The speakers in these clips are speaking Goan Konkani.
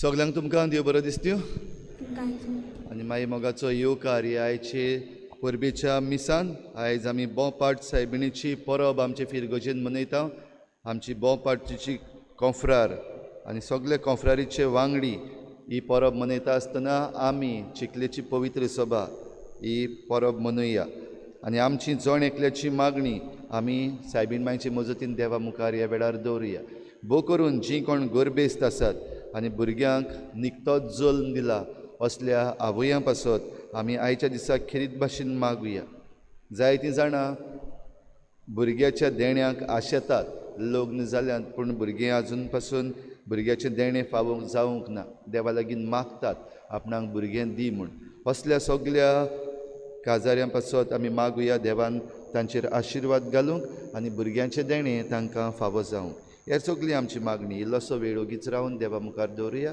सगल्यांक तुमकां देव बरो दिसत्यो आनी मागीर मोगाचो येवकार ह्या आयचे परबेच्या मिसान. आयज आमी बोपाट सायबिणीची परब आमचे फिरगजेन मनयता. आमची बोपाटची कोंफ्रार आनी सगळे कोंफ्रारीचे वांगडी ही परब मनयता आसतना आमी चिखलेची पवित्र सभा ही परब मनोवया आनी आमची जण एकल्याची मागणी आमी सायबीण मायचे मजतीन देवा मुखार ह्या वेळार दवरुया. भोव करून जीं कोण गरबेस्त आसात आनी भुरग्यांक निकतोच जल्म दिला असल्या आवयां पासत आमी आयच्या दिसा खेरीत भाशेन मागुया. जायतीं जाणां भुरग्याच्या देण्याक आशेतात, लग्न जाल्यात पूण भुरगीं आजून पासून भुरग्याचें देणें फावोंक जावंक ना, देवा लागीं मागतात आपणाक भुरगें दी म्हूण. असल्या सगल्या काजाऱ्यां पासत आमी मागुया देवान तांचेर आशिर्वाद घालूंक आनी भुरग्यांचें देणें तांकां फावो जावंक. हे सगळी आमची मागणी. इल्लोसो वेळ ओगीच रावन देवा मुखार दवरुया.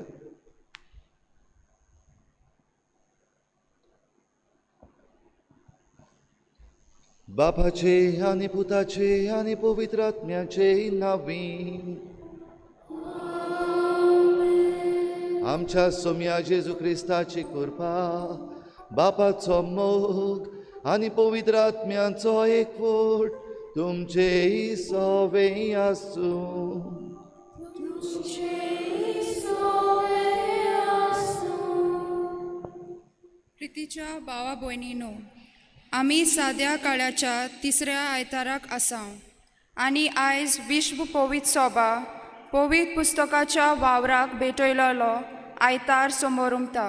बापाचे आनी पुताचे आनी पवित्र आत्म्याचे नांवी आमच्या सोम्या जेजू क्रिस्ताची कृपा, बापाचो मोग आनी पवित्र आत्म्याचो एकवट तुमचे सवे आसूं. प्रितीच्या भावा भयणीनो, आमी साद्या काळाच्या तिसऱ्या आयताराक आसा आनी आयज विश्व पवित्र सभा पवित्र पुस्तकाच्या वावराक भेटयलेलो आयतार समोर उमता.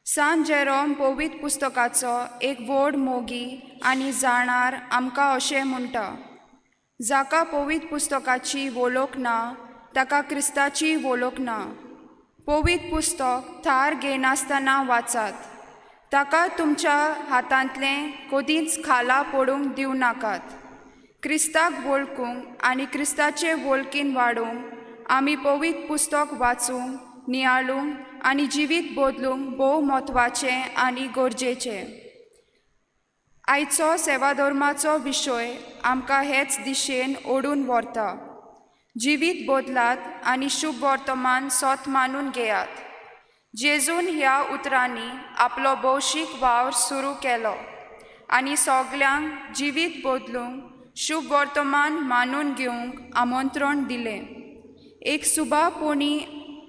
सान जेरोम पवित्र पुस्तकाचो एक व्हड मोगी आनी जाणार आमकां अशें म्हणटा, जाका पवित्र पुस्तकाची वळख ना ताका क्रिस्ताची वळख ना. पवित्र पुस्तक थार घेनासतना वाचात, ताका तुमच्या हातांतलें कदींच खाला पडूंक दिवं नाकात. क्रिस्ताक वळखूंक आनी क्रिस्ताचे वळखीन वाडोवंक आमी पवित्र पुस्तक वाचूंक, नियाळूंक आनी जिवीत बदलूंक भोव म्हत्वाचें आनी गरजेचें. आयचो सेवाधर्माचो विशय आमकां हेच दिशेन ओडून व्हरता. जिवीत बदलात आनी शुभ वर्तमान सोत मानून घेयात. जेजून ह्या उतरांनी आपलो भौशीक वावर सुरू केलो आनी सगल्यांक जिवीत बदलूंक शुभ वर्तमान मानून घेवंक आमंत्रण दिलें. एक सुभापोणी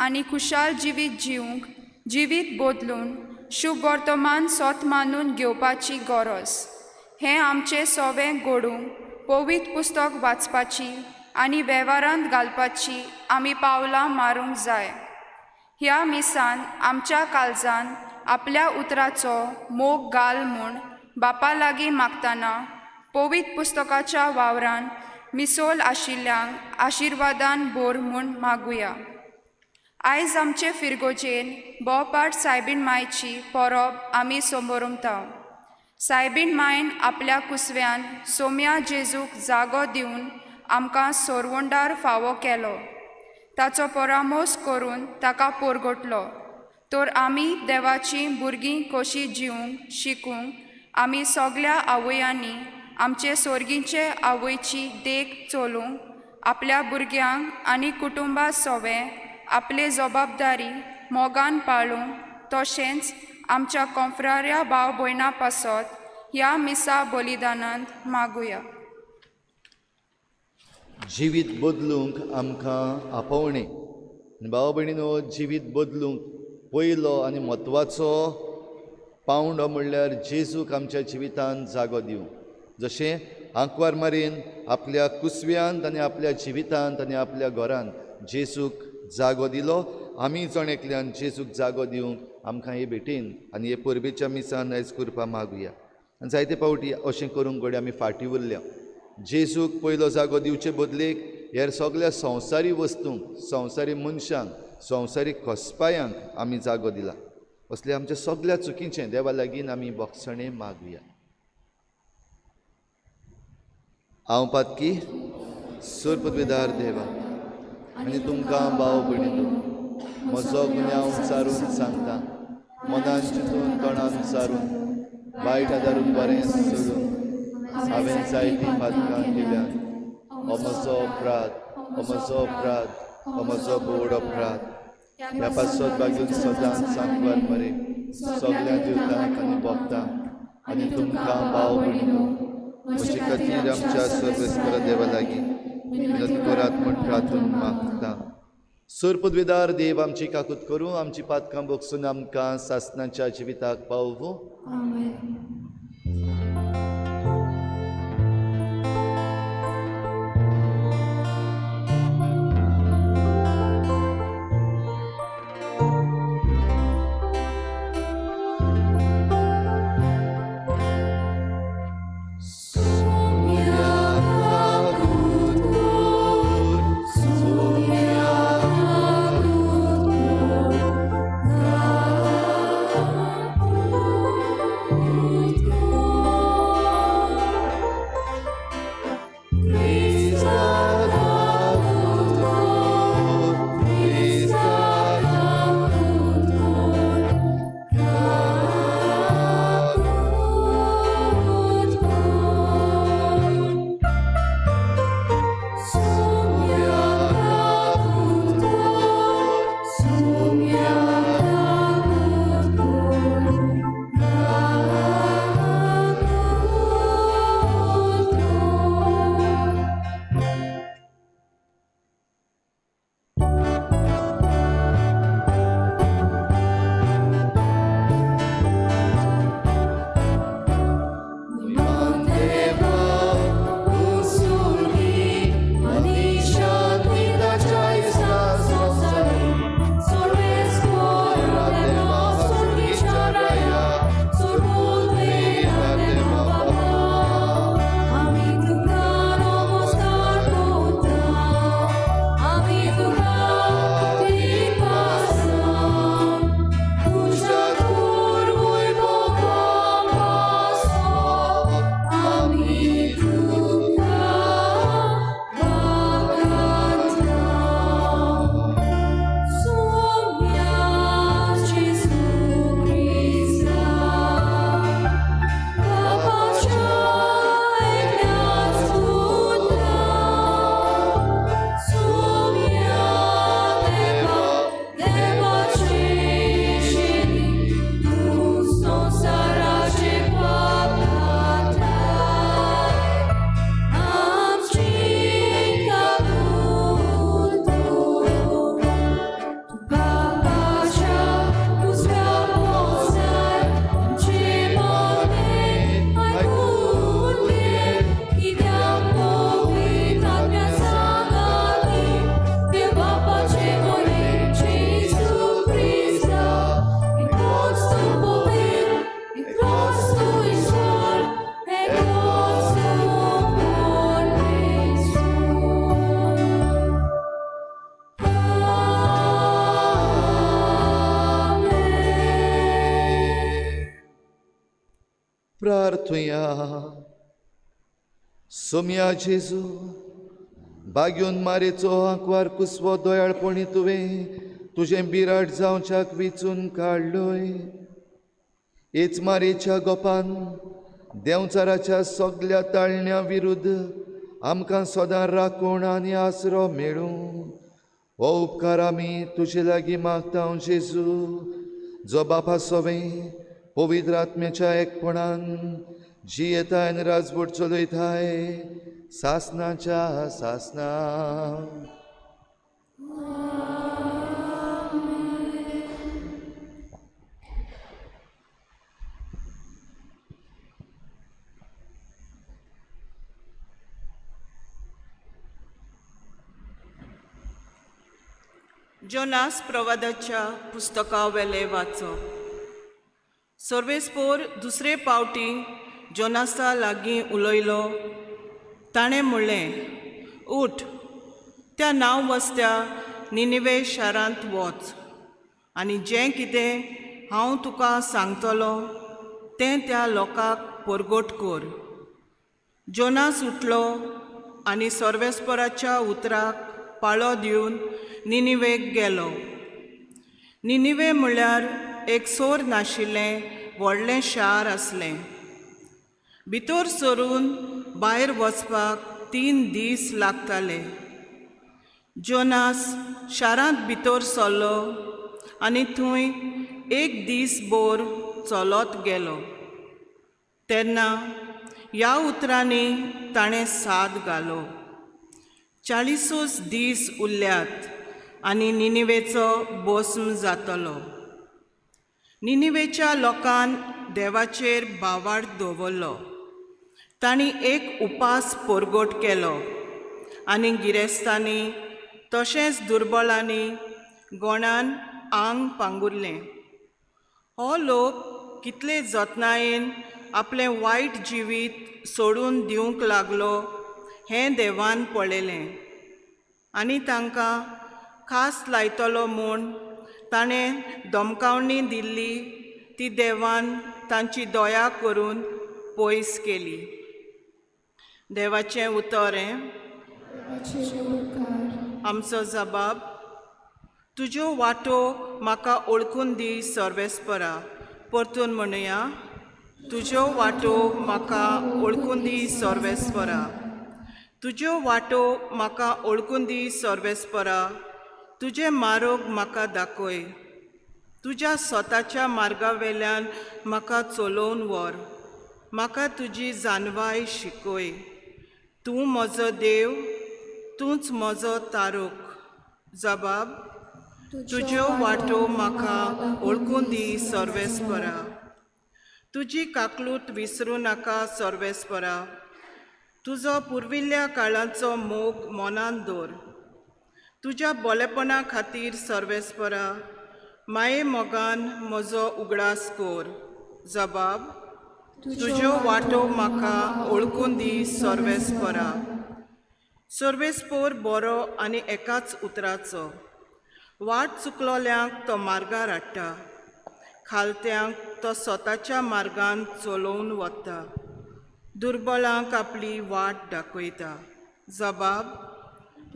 आनी खुशाल जिवीत जिवंक जिवीत बदलून शुभ वर्तमान सोत मानून घेवपाची गरज हें आमचें सोवें घडूंक पवित्र पुस्तक वाचपाची आनी वेव्हारांत घालपाची आमी पावलां मारूंक जाय. ह्या मिसान आमच्या काळजान आपल्या उतराचो मोग घाल म्हूण बापा लागीं मागतना पवित्र पुस्तकाच्या वावरान मिसोल आशिल्ल्यांक आशिर्वादान भर म्हूण मागुया. आयज आमचे फिरगोजेन भोवपाट सायबीण मायची परब आमी समोरमता. सायबीण मायन आपल्या कुसव्यान सोम्या जेजूक जागो दिवन आमकां सोरवंडार फावो केलो. ताचो परामोस करून ताका पोरगटलो तर आमी देवाचीं भुरगीं कशीं जिवंक शिकूंक आमी सगल्या आवयांनी आमचे सोर्गीचे आवयची देख चलूंक आपल्या भुरग्यांक आनी कुटुंबा सोवें आपले जबाबदारी मोगान पाळूंक तशेंच आमच्या कोंफ्राऱ्या भाव भयणां पासत ह्या मिसा बलिदानांत मागुया. जिवीत बदलूंक आमकां आपोवणें. भाव भयणीनो, जिवीत बदलूंक पयलो आनी म्हत्वाचो पावंडो म्हणल्यार जेजूक आमच्या जिवितांत जागो दिवंक. जशें आंकवार मारीन आपल्या कुसव्यांत आनी आपल्या जिवितांत आनी आपल्या घरांत जेजूक जागो दिलो, आमी जण एकल्यान जेजूक जागो दिवंक आमकां हे भेटेन आनी हे परबेच्या मिसान आयज करपा मागुया. आनी जायते फावटी अशें करूंक घडये आमी फाटीं उरल्या. जेजूक पयलो जागो दिवचे बदलेक हेर सगल्या संवसारी वस्तूंक, संवसारी मनशांक, संवसारीक खोसपायांक आमी जागो दिला. असले आमच्या सगल्या चुकीचें देवा लागीं आमी बोगसणें मागुया. हांव पातकी सोरपदवेदार देवा आनी तुमकां भाव भयणीनो म्हजो गुन्यांव सारून सांगता, मनान चिंतून तोंडान सारून वायट आदारून बरें सोडून हांवें जायतीं पातकां केल्यात. हो म्हजो अपराध, हो म्हजो अपराध, हो म्हजो बोड अपराध. ह्या पासत बागीन सदांच सांकवार मरे सगल्या दिवतांक आनी भोगतांक आनी तुमकां भाव भयणीनो म्हजे खातीर आमच्या सर्वेस्पर देवा लागीं विनंती करात म्हूण प्रार्थून मागता. सोरपदवेदार देव आमची काकूत करूं, आमची पातकां बोगसून आमकां सासणाच्या जिविताक पावोवं. प्रार्थुया. सोम्या जेजू, बाग्योन मारेचो आंकवार कुसवो दयाळपणी तुवें तुजें बिराड जावच्याक वेंचून काडलोय. हेच मारेच्या गोपान देंवचाराच्या सगल्या ताळण्या विरुद्ध आमकां सदां राखण आनी आसरो मेळूं. हो उपकार आमी तुजे लागीं मागता जेजू, जो बापा सोवें पवित्र आत्म्याच्या एकपणान जियेताय आनी राजवट चलयताय सासनाच्या सासना. जोनास प्रवादाच्या पुस्तकावेले वाचप. सर्वेस्पोर दुसरे पावटी जोनासा लागीं उलयलो. ताणें म्हणलें, उठ, त्या नांव वस्त्या निनिवे शारांत वच आनी जें कितें हांव तुका सांगतलो तें त्या लोकांक परगट कर. जोनास उठलो आनी सर्वेस्पोराच्या उतराक पाळो दिवन निनिवेक गेलो. निनिवे म्हळ्यार एक सोर नाशिल्लें व्हडलें शार आसलें. भितर सरून भायर वचपाक 3 दीस लागताले. जोनास शारांत भितर सरलो आनी थंय 1 दीस भर चलत गेलो. तेन्ना ह्या उतरांनी ताणें साद घालो, 40 दीस उरल्यात आनी निनिवेचो भस्म जातलो. निनिवेच्या लोकान देवाचेर भावार्थ दवरलो. तांणी एक उपास परगट केलो आनी गिरेस्तांनी तशेंच दुर्बळांनी गोणान आंग पांगुरलें. हो लोक कितले जतनायेन आपलें वायट जिवीत सोडून दिवंक लागलो हें देवान पळयलें आनी तांकां खास लायतलो म्हूण ताणें धमकावणी दिल्ली ती देवान तांची दया करून पयस केली. देवाचें उतर हें. आमचो जबाब. तुज्यो वाटो म्हाका ओळखून दी सर्वेस्परा. परतून म्हणुया, तुज्यो वाटो म्हाका ओळखून दी सर्वेस्परा. तुज्यो वाटो म्हाका ओळखून दी सर्वेस्परा. तुजें मार्ग म्हाका दाखय. तुज्या स्वताच्या मार्गा वेल्यान म्हाका चलोवन व्हर. म्हाका तुजी जानवाय शिकय. तूं म्हजो देव, तूंच म्हजो तारूक. जबाब. तुज्यो वाटो म्हाका ओळखून दी सर्वेस्परा. तुजी काकलूट विसरूं नाका सर्वेस्परा. तुजो पुर्विल्ल्या काळाचो मोग मनांत दवर. तुज्या बोलेपणा खातीर सर्वेस्परा माये मोगान म्हजो उगडास कर. जबाब. तुज्यो वाटो म्हाका ओळखून दी सर्वेस्परा. सर्वेस्पोर बरो आनी एकाच उतराचो. वाट चुकलोल्यांक तो मार्गार हाडटा, खालत्यांक तो स्वताच्या मार्गान चलोवन वता, दुर्बळांक आपली वाट दाखयता. जबाब.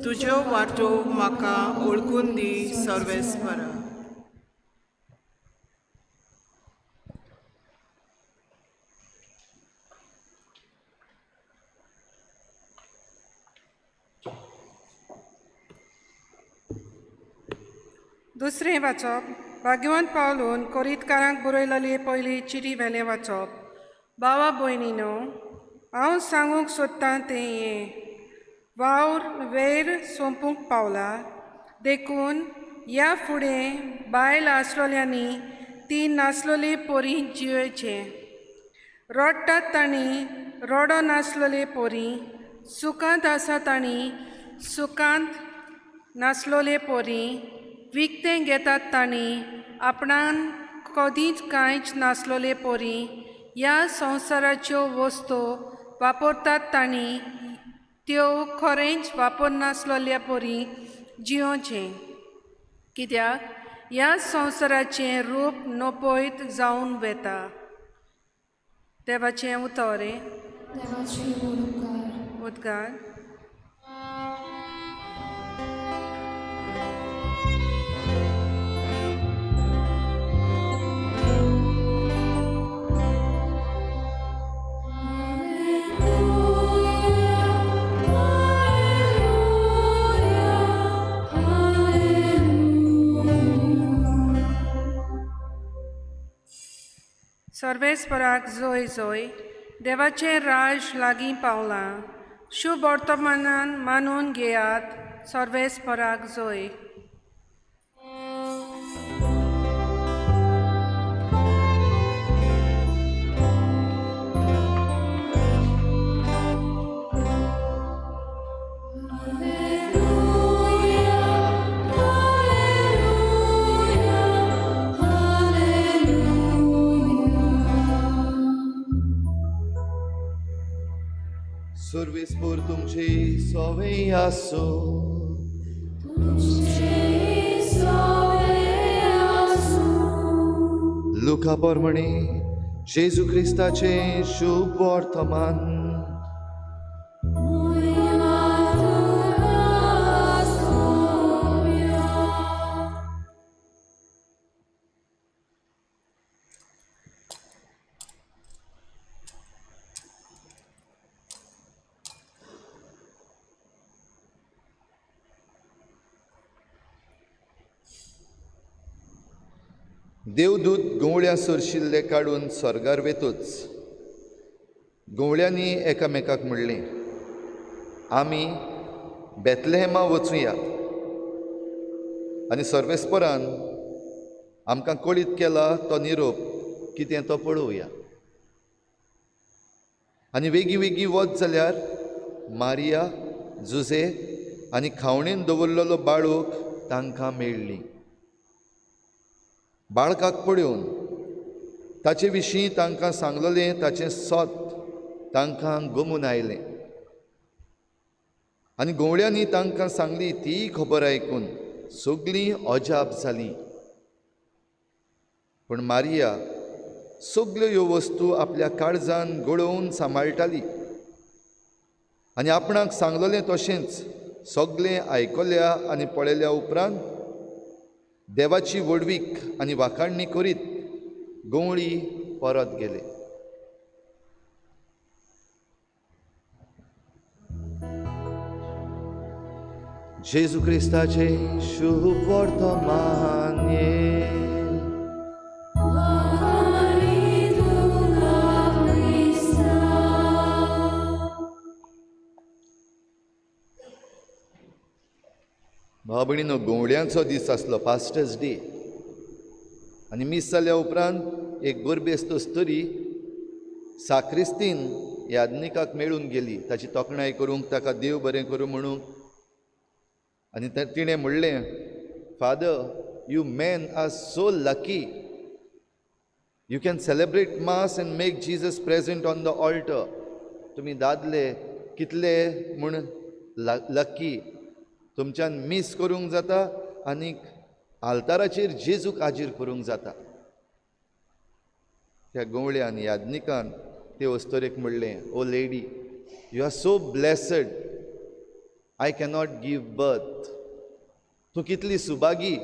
तुज्यो वाटो म्हाका ओळखून दी सर्वेस्परा. दुसरें वाचप. भाग्यवंत पावलून कोरीतकारांक बरयलेली पयली चिटी वेलें वाचप. भावा भयणीनो, हांव सांगूंक सोदतां तें हें, वावर वैर सोंपूंक पावला, देखून ह्या फुडें बायल आसलोल्यांनी ती नासलोली पोरी जियेचें. रडटात तांणी रडो नासलोले पोरी, सुखांत आसा तांणी सुखांत नासलोले पोरी, विकतें घेतात तांणी आपणान कदींच कांयच नासलोले पोरी, ह्या संवसाराच्यो वस्तू वापरतात तांणी त्यो खरेंच वापरनासलोल्या पोरी जियोचें. कित्याक ह्या संवसाराचें रूप नपयत जावन वता. देवाचें उतर उद्गार. सर्वेस्पराक जोय जोय. देवाचें राज लागीं पावलां. शुभ वर्तमानान मानून घेयात. सर्वेस्पराक जोय. सर्वेस्पर तुमचे सवे आसो. लुका प्रमाणे जेजू क्रिस्ताचे शुभ वर्तमान. देवदूत गवळ्या सरशिल्ले काडून स्वर्गार वेतूच गवळ्यांनी एकामेकाक म्हणलें, आमी बेतलेहेमा वचुया आनी सर्वेस्परान आमकां कळीत केला तो निरोप कितें तो पळोवया. आनी वेगीं वेगीं वच जाल्यार मारिया, जुझे आनी खावणेन दवरलेलो बाळूक तांकां मेळ्ळी. बाळकाक पळोवन ताचे विशीं तांकां सांगलेलें ताचें सत तांकां गमून आयलें. आनी गवळ्यांनी तांकां सांगली ती खबर आयकून सगळीं अजाप जालीं. पूण मारिया सगल्यो ह्यो वस्तू आपल्या काळजान गळोवन सांबाळटाली आनी आपणाक सांगलेलें तशेंच सगळें आयकल्या आनी पळयल्या उपरांत देवाची व्हडवीक आनी वाखाणणी करीत गवळी परत गेले. जेजू क्रिस्ताचे शुभ वर्तमान. भाव भयणीनो, गवळ्यांचो दीस आसलो, पास्टर्स डे. आनी मीस जाल्या उपरांत एक गोरबेस्त अस्तुरी साक्रिस्तीन याज्ञिकाक मेळून गेली, ताची तोखणाय करूंक, ताका देव बरें करूं म्हणूंक. आनी तिणें म्हणलें, Father, you men are so lucky. You can celebrate mass and make Jesus present on the altar. तुमी दादले कितले म्हूण लकी, तुमच्यान मीस करूंक जाता आनी आल्ताराचेर जेजूक हाजीर करूंक जाता. त्या गवळ्यान याज्ञिकान ते अस्तुरेक म्हणलें, O lady, you are so blessed, I cannot give birth. तूं कितली सुभागी,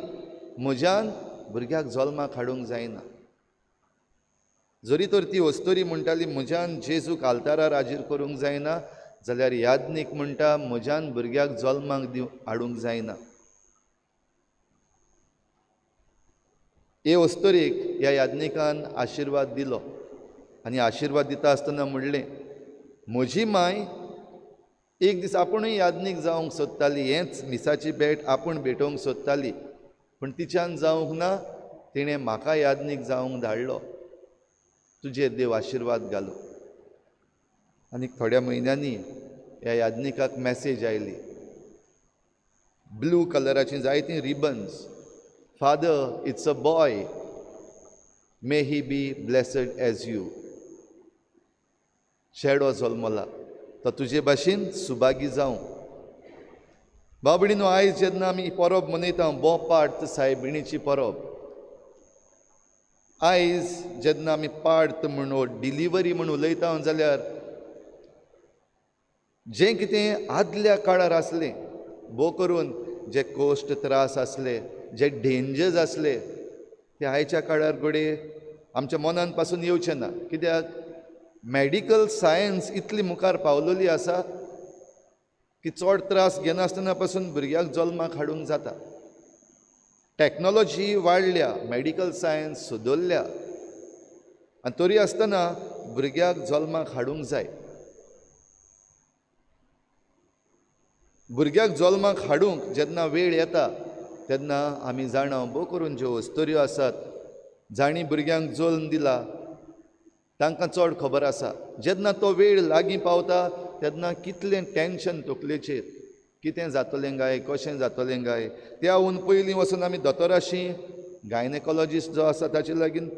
म्हज्यान भुरग्याक जल्माक हाडूंक जायना. जरी तर ती अस्तुरी म्हणटाली म्हज्यान जेजूक आल्तारार हाजीर करूंक जायना, जाल्यार याज्ञीक म्हणटा म्हज्यान भुरग्याक जल्माक हाडूंक जायना. हे अस्तुरेक ह्या याज्ञिकान आशिर्वाद दिलो आनी आशिर्वाद दिता आसतना म्हणलें, म्हजी माय एक दीस आपुणूय याज्ञीक जावंक सोदताली, हेंच मिसाची भेट आपूण भेटोवंक सोदताली, पूण तिच्यान जावंक ना, तिणें म्हाका याज्ञीक जावंक धाडलो. तुजेर देव आशिर्वाद घालो. आनी थोड्या म्हयन्यांनी ह्या याज्ञिकाक मॅसेज आयली, ब्लू कलराचीं जायतीं ribbons, Father it's a boy, may he be blessed as you. चेडो जल्मला तो तुजे भाशेन सुभागी जावं. भाव भयणीनो, आयज जेन्ना आमी परब मनयता, बोपाट सायबिणीची परब, आयज जेन्ना आमी पार्थ म्हूण डिलिव्हरी म्हूण उलयता जाल्यार जें कितें आदल्या काळार आसलें, भोव करून जे कोश्ट त्रास आसले, जे डेंजर्स आसले, ते आयच्या काळार घडये आमच्या मनान पासून येवचें ना. कित्याक मॅडिकल सायन्स इतली मुखार पावलेली आसा की चड त्रास घेनासतना पासून भुरग्याक जल्माक हाडूंक जाता. टॅक्नोलॉजी वाडल्या, मॅडिकल सायन्स सुदरल्या, आनी तरी आसतना भुरग्याक जल्माक हाडूंक जाय. भुरग्याक जल्माक हाडूंक जेन्ना वेळ येता तेन्ना आमी जाणा भोव करून ज्यो अस्तुऱ्यो आसात जांणी भुरग्यांक जल्म दिला तांकां चड खबर आसा. जेन्ना तो वेळ लागीं पावता तेन्ना कितलें टेंशन तकलेचेर, कितें जातलें काय, कशें जातलें काय. त्याहून पयलीं वचून आमी दोतोराशी, गायनेकॉलॉजिस्ट जो आसा ताचे लागीं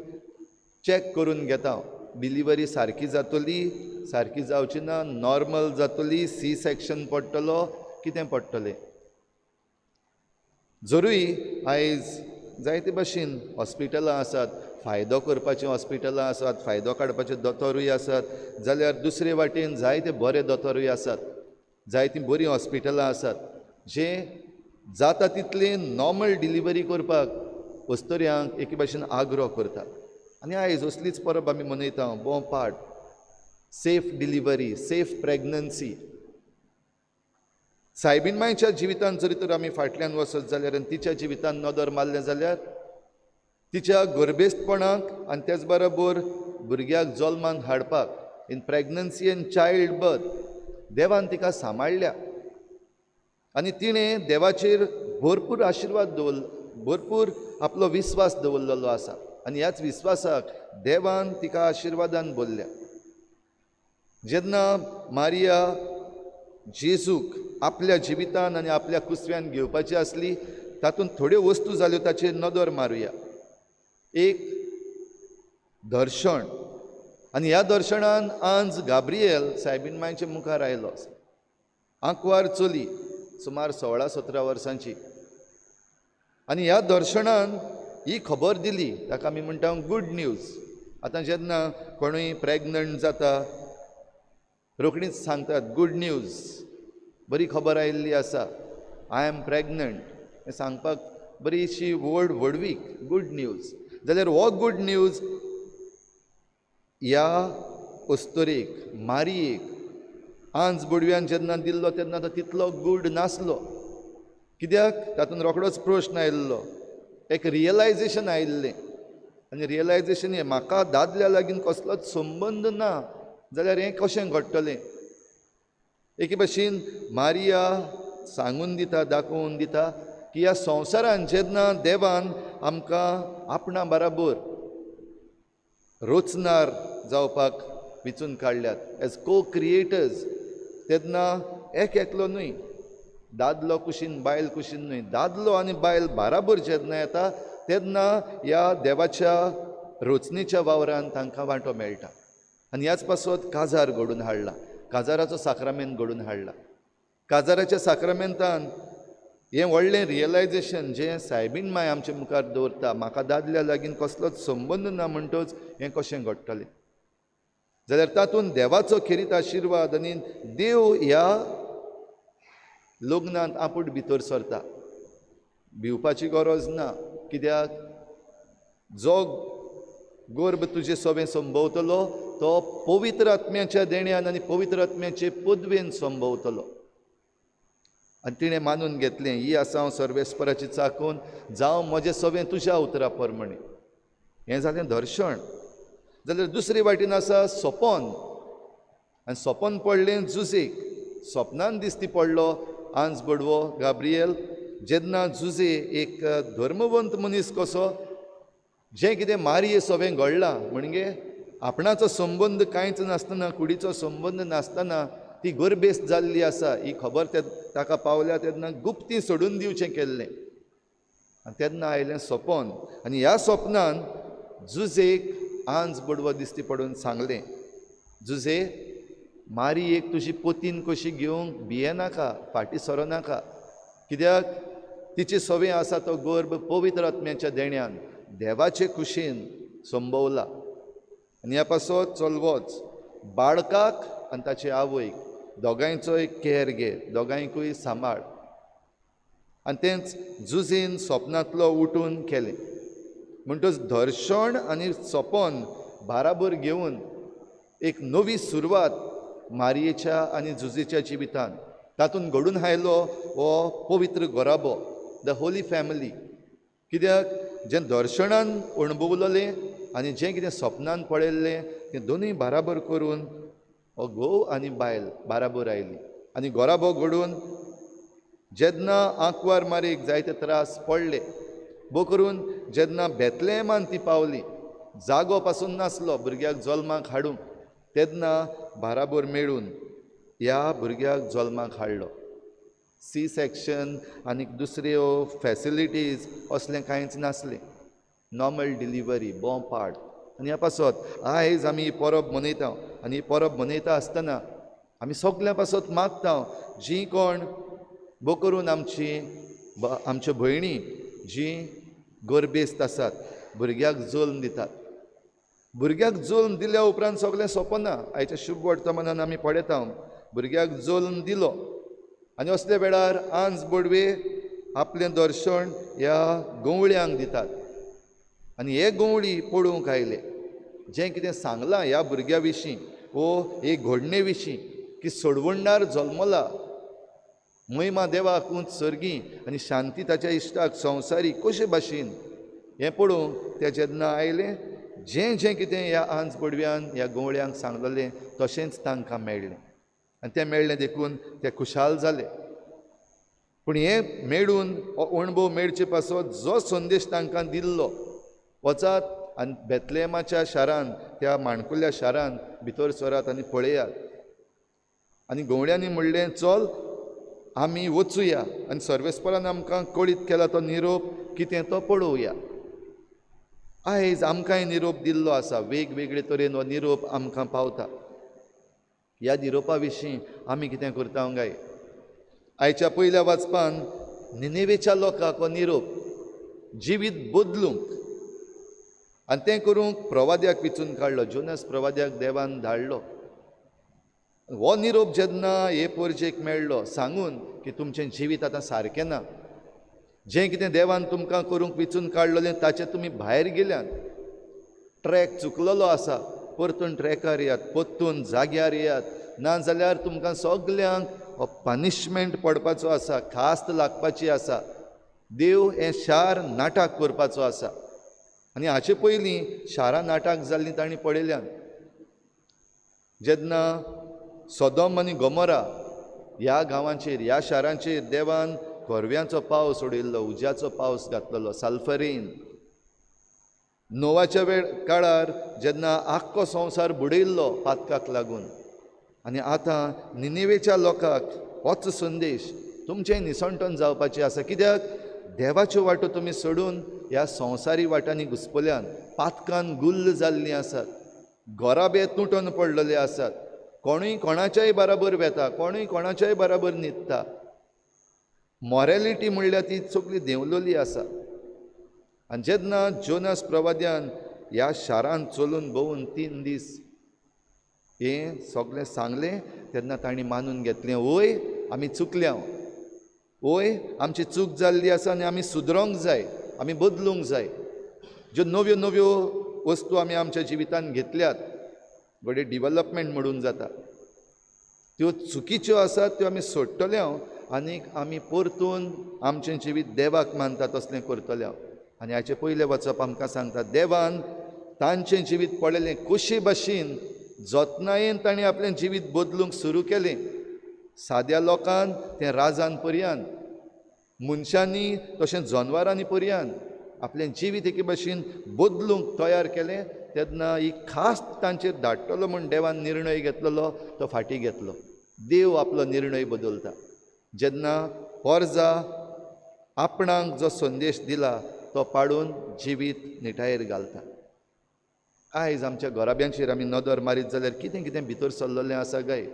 चॅक करून घेता, डिलिव्हरी सारकी जातली, सारकी जावची ना, नॉर्मल जातली, सी सेक्शन पडटलो, कितें पडटलें. जरूय आयज जायते भाशेन हॉस्पिटलां आसात, फायदो करपाचीं हॉस्पिटलां आसात, फायदो काडपाचे दोतोरूय आसात, जाल्यार दुसरे वाटेन जायते बरे दोतोरूय आसात, जायतीं बरीं हॉस्पिटलां आसात जे जाता तितले नॉर्मल डिलिव्हरी करपाक अस्तुऱ्यांक एके भाशेन आग्रो करतात. आनी आयज असलीच परब आमी मनयता, बोंपाट, safe delivery, safe pregnancy. Soybean मांयच्या जिवितांत जरी तर आमी फाटल्यान वचत जाल्यार आनी तिच्या जिवितांत नदर मारलें जाल्यार तिच्या गर्भेस्तपणाक आनी तेच बरोबर भुरग्याक जल्माक हाडपाक, in pregnancy and child birth, देवान तिका सांबाळ्ळ्या आनी तिणें देवाचेर भरपूर आशिर्वाद दवरलो, भरपूर आपलो विस्वास दवरलेलो आसा आनी ह्याच विस्वासाक देवान तिका आशिर्वादान भरल्या. जेन्ना मारिया जेजूक आपल्या जिवितान आनी आपल्या कुसव्यान घेवपाची आसली तातूंत थोड्यो वस्तू जाल्यो ताचेर नदर मारुया. एक दर्शन, आनी ह्या दर्शनान आंज गाब्रियल सायबीन मांयच्या मुखार आयलो. आंकवार चली, सुमार 16-17 वर्सांची, आनी ह्या दर्शनान ही खबर दिली, ताका आमी म्हणटा गूड न्यूज. आतां जेन्ना कोणूय प्रेग्नंट जाता रोखडीच सांगतात गूड न्यूज, बरी खबर आयिल्ली आसा, I am pregnant, हें सांगपाक बरीशी व्हड व्हडवीक, गूड न्यूज. जाल्यार हो गूड न्यूज ह्या अस्तुरेक, मारियेक, आंज बोडव्यान जेन्ना दिल्लो तेन्ना तो तितलो गूड नासलो. कित्याक तातूंत रोखडोच प्रश्न आयिल्लो, एक रियलायजेशन आयिल्लें, आनी रियलायजेशन हें म्हाका दादल्या लागीं कसलोच संबंद ना जाल्यार हें कशें घडटलें. एके भाशेन मारिया सांगून दिता, दाखोवन दिता की ह्या संवसारान जेन्ना देवान आमकां आपणा बराबर रचणार जावपाक विचून काडल्यात एज को क्रिएटर्स, तेन्ना एक एकलो न्हय, दादलो कुशीन बायल कुशीन न्हय, दादलो आनी बायल बराबर जेन्ना येता तेन्ना ह्या देवाच्या रचणेच्या वावरान तांकां वांटो मेळटा. आनी ह्याच पासत काजार घडून हाडला, काजाराचो साक्रामेंत घडून हाडला. काजाराच्या साक्रामेंतान हें व्हडलें रियलायजेशन जें सायबीन माय आमचे मुखार दवरता, म्हाका दादल्या लागीं कसलोच संबंद ना म्हणटच हें कशें घडटलें. जाल्यार तातूंत देवाचो खेरीत आशिर्वाद आनी देव ह्या लग्नांत आपूण भितर सरता. भिवपाची गरज ना, कित्याक जो गर्भ तुजे सोबें संभवतलो तो पवित्र आत्म्याच्या देण्यान आनी पवित्र आत्म्याचे पदवेन संभवतलो. आनी तिणें मानून घेतलें, ही आसा हांव सर्वेस्पराची चाकून, जावं म्हजें सोबें तुज्या उतरा प्रमाणें. हें जालें दर्शन. जाल्यार दुसरे वाटेन आसा सपन, आनी सपन पडलें जुजेक. सपनान दिसती पडलो आंज बडवो गाब्रियल. जेन्ना जुजे एक धर्मवंत मनीस कसो, जें कितें मारिये सोबें घडलां म्हणजे आपणाचो संबंद कांयच नासतना, कुडीचो संबंद नासतना ती गर्भेस्त जाल्ली आसा ही खबर ते ताका पावल्या तेन्ना गुप्ती सोडून दिवचें केल्लें. आनी तेन्ना आयलें सपन, आनी ह्या सपनान जुजेक आंज बडवो दिसती पडून सांगलें, जुजे मारियेक तुजी पोतीन कशी घेवंक भियेनाका, फाटीं सरोनाका, कित्याक तिचे सोबें आसा तो गर्भ पवित्र आत्म्याच्या देण्यान, देवाचे कुशीन संभवला आनी ह्या पासत चल वच, बाळकाक आनी ताचे आवयक दोगांयचोय केर घे, दोगांयकूय सांबाळ. आनी तेंच जुझेन सपनांतलो उठून केलें. म्हणटच दर्शन आनी सपन बाराबर घेवन एक नवी सुरवात मारयेच्या आनी जुझेच्या जिवितान तातूंत घडून आयलो हो पवित्र घराबो, the Holi family. कित्याक जें दर्शनान अणभवलें आनी जें कितें सपनान पळयल्लें तें दोनूय बाराबर करून हो घोव आनी बायल बाराबर आयली आनी घराबो घडून जेन्ना आंकवार मारीक जायते त्रास पडले, भो करून जेन्ना बेतलेमान ती पावली, जागो पासून नासलो भुरग्याक जल्माक हाडूंक, तेन्ना बाराबर मेळून ह्या भुरग्याक जल्माक हाडलो. सी सेक्शन आनी दुसऱ्यो फॅसिलिटीज असलें कांयच नासलें, नॉर्मल डिलिव्हरी, बोंपाड. आनी ह्या पासत आयज आमी ही परब मनयता आनी ही परब मनयता आसतना आमी सगल्यां पासत मागता जीं कोण भो करून आमची आमच्यो भयणी जीं गर्भेस्त आसात, भुरग्याक जल्म दितात. भुरग्याक जल्म दिल्या उपरांत सगळें सोंपना. आयच्या शुभ वर्तमानान आमी पळयता भुरग्याक जल्म दिलो आनी असल्या वेळार आंज बोडवे आपलें दर्शन ह्या गवळ्यांक दितात आनी हे गवळी पळोवंक आयले जें कितें सांगलां ह्या भुरग्या विशीं वो हे घडणे विशीं की सोडवणदार जल्मला, महिमा देवाक उंच सर्गी आनी शांती ताच्या इश्टाक संवसारी कशे भाशेन, हें पळोवंक ते जेन्ना आयले जें जें कितें ह्या आंज बोडव्यान ह्या गवळ्यांक सांगलेलें तशेंच तांकां मेळ्ळें आनी तें मेळ्ळें देखून ते खुशाल जाले. पूण हें मेळून हो अणभव मेळचे पासत जो संदेश तांकां दिल्लो, वचात आनी बेतलेमाच्या शारान, त्या माणकुल्या शारान भितर सरात आनी पळयात. आनी गवळ्यांनी म्हणलें चल आमी वचुया आनी सर्वेस्परान आमकां कळीत केला तो निरोप कितें तो पळोवया. आयज आमकांय निरोप दिल्लो आसा, वेगवेगळे तरेन हो निरोप आमकां पावता. ह्या निरोपा विशीं आमी कितें करता गाय? आयच्या पयल्या वाचपान निनेवेच्या लोकांक हो निरोप जिवीत बदलूंक आनी तें करूंक प्रवाद्याक विचून काडलो, जोनस प्रवाद्याक देवान धाडलो. हो निरोप जेन्ना हे पोरजेक मेळ्ळो सांगून की तुमचें जिवीत आतां सारकें ना, जें कितें देवान तुमकां करूंक विचून काडलेलें ताचें तुमी भायर गेल्यात, ट्रॅक चुकलेलो आसा, परतून ट्रॅकार येयात, परतून जाग्यार येयात, ना जाल्यार तुमकां सगल्यांक हो पनिशमेंट पडपाचो आसा, खास्त लागपाची आसा, देव हें शार नाटक करपाचो आसा. आनी हाचे पयलीं शारां नाटक जाल्लीं तांणी पळयल्यान. जेन्ना सोदोम आनी गोमोरा ह्या गांवांचेर, ह्या शारांचेर देवान korव्यांचो पावस उडयल्लो, उज्याचो पावस घातलेलो, साल्फरीन. नोवाच्या वेळ काळार जेन्ना आख्खो संवसार बुडयल्लो पातकाक लागून, आनी आतां निनेवेच्या लोकांक होच संदेश, तुमचें निसणटन जावपाचें आसा. कित्याक देवाच्यो वाटो तुमी सोडून ह्या संवसारी वाटांनी घुसपल्यान, पातकान गुल्ल जाल्लीं आसात, घराबे तुटून पडलेले आसात, कोणूय कोणाच्याय बराबर वेता, कोणूय कोणाच्याय बराबर न्हिदता, मॉरेलिटी म्हणल्यार ती सगळी देंवलेली आसा. आनी जेन्ना जोनस प्रवाद्यान ह्या शारांत चलून भोंवून 3 दीस हें सगळें सांगलें तेन्ना तांणी मानून घेतलें, वय आमी चुकल्या, वय आमची चूक जाल्ली आसा आनी आमी सुदरोंक जाय, आमी बदलूंक जाय. ज्यो नव्यो नव्यो वस्तू आमी आमच्या जिवितांत घेतल्यात, घडये डिवलपमेंट म्हणून जाता, त्यो चुकीच्यो आसात त्यो आमी सोडटले आनीक आमी परतून आमचें जिवीत देवाक मानता तसलें करतले. आनी हाचे पयलें वचप आमकां सांगता देवान तांचें जिवीत पळयलें कशे भाशेन जतनायेन तांणी आपलें जिवीत बदलूंक सुरू केलें. साद्या लोकान तें राजान पर्यान, मनशांनी तशें जनवरांनी पर्यान आपलें जिवीत एके भाशेन बदलूंक तयार केलें. तेन्ना ही खास तांचेर धाडटलो म्हूण देवान निर्णय घेतलेलो तो फाटीं घेतलो. देव आपलो निर्णय बदलता. जेन्ना पोरजा आपणाक जो संदेश दिला तो पाडून जिवीत निटायेर घालता. आयज आमच्या घराब्यांचेर आमी नदर मारीत जाल्यार कितें कितें भितर सरलेलें आसा गाय.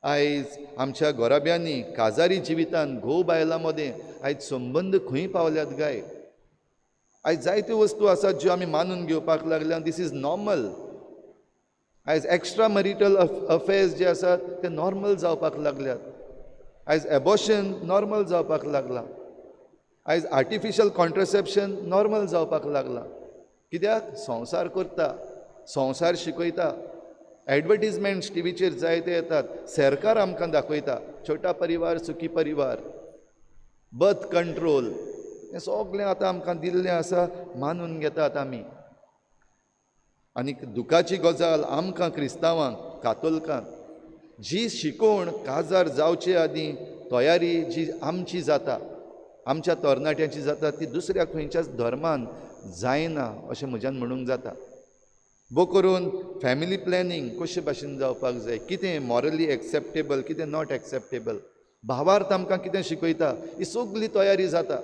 आयज आमच्या घराब्यांनी काजारी जिवितान घोव बायलां मदें आयज संबंद खंय पावल्यात गाय. आयज जायत्यो वस्तू आसात ज्यो आमी मानून घेवपाक लागल्या, this is normal. आयज एक्स्ट्रा मरिटल अफेर्स जे आसात ते नॉर्मल जावपाक लागल्यात. आयज एबॉर्शन नॉर्मल जावपाक लागलां. आयज आर्टिफिशियल कॉन्ट्रसेप्शन नॉर्मल जावपाक लागलां. कित्याक? संवसार करता, संवसार शिकयता. एडवर्टीजमेंट्स टिवीचेर जायते येतात, सरकार आमकां दाखयता, छोटा परिवार सुखी परिवार, बर्थ कंट्रोल, हें सगळें आतां आमकां दिल्लें आसा, मानून घेतात आमी. आनी दुखाची गजाल आमकां क्रिस्तांवांक, कातोलकांक, जी शिकोवण काजार जावचे आदीं तयारी जी आमची जाता, आमच्या तरणाट्यांची जाता, ती दुसऱ्या खंयच्याच धर्मान जायना अशें म्हज्यान म्हणूंक जाता. बो करून फॅमिली प्लॅनिंग कशे भाशेन जावपाक जाय, कितें मॉरली एक्सेप्टेबल, कितें not acceptable, भावार्थ आमकां कितें शिकयता, ही सगली तयारी जाता.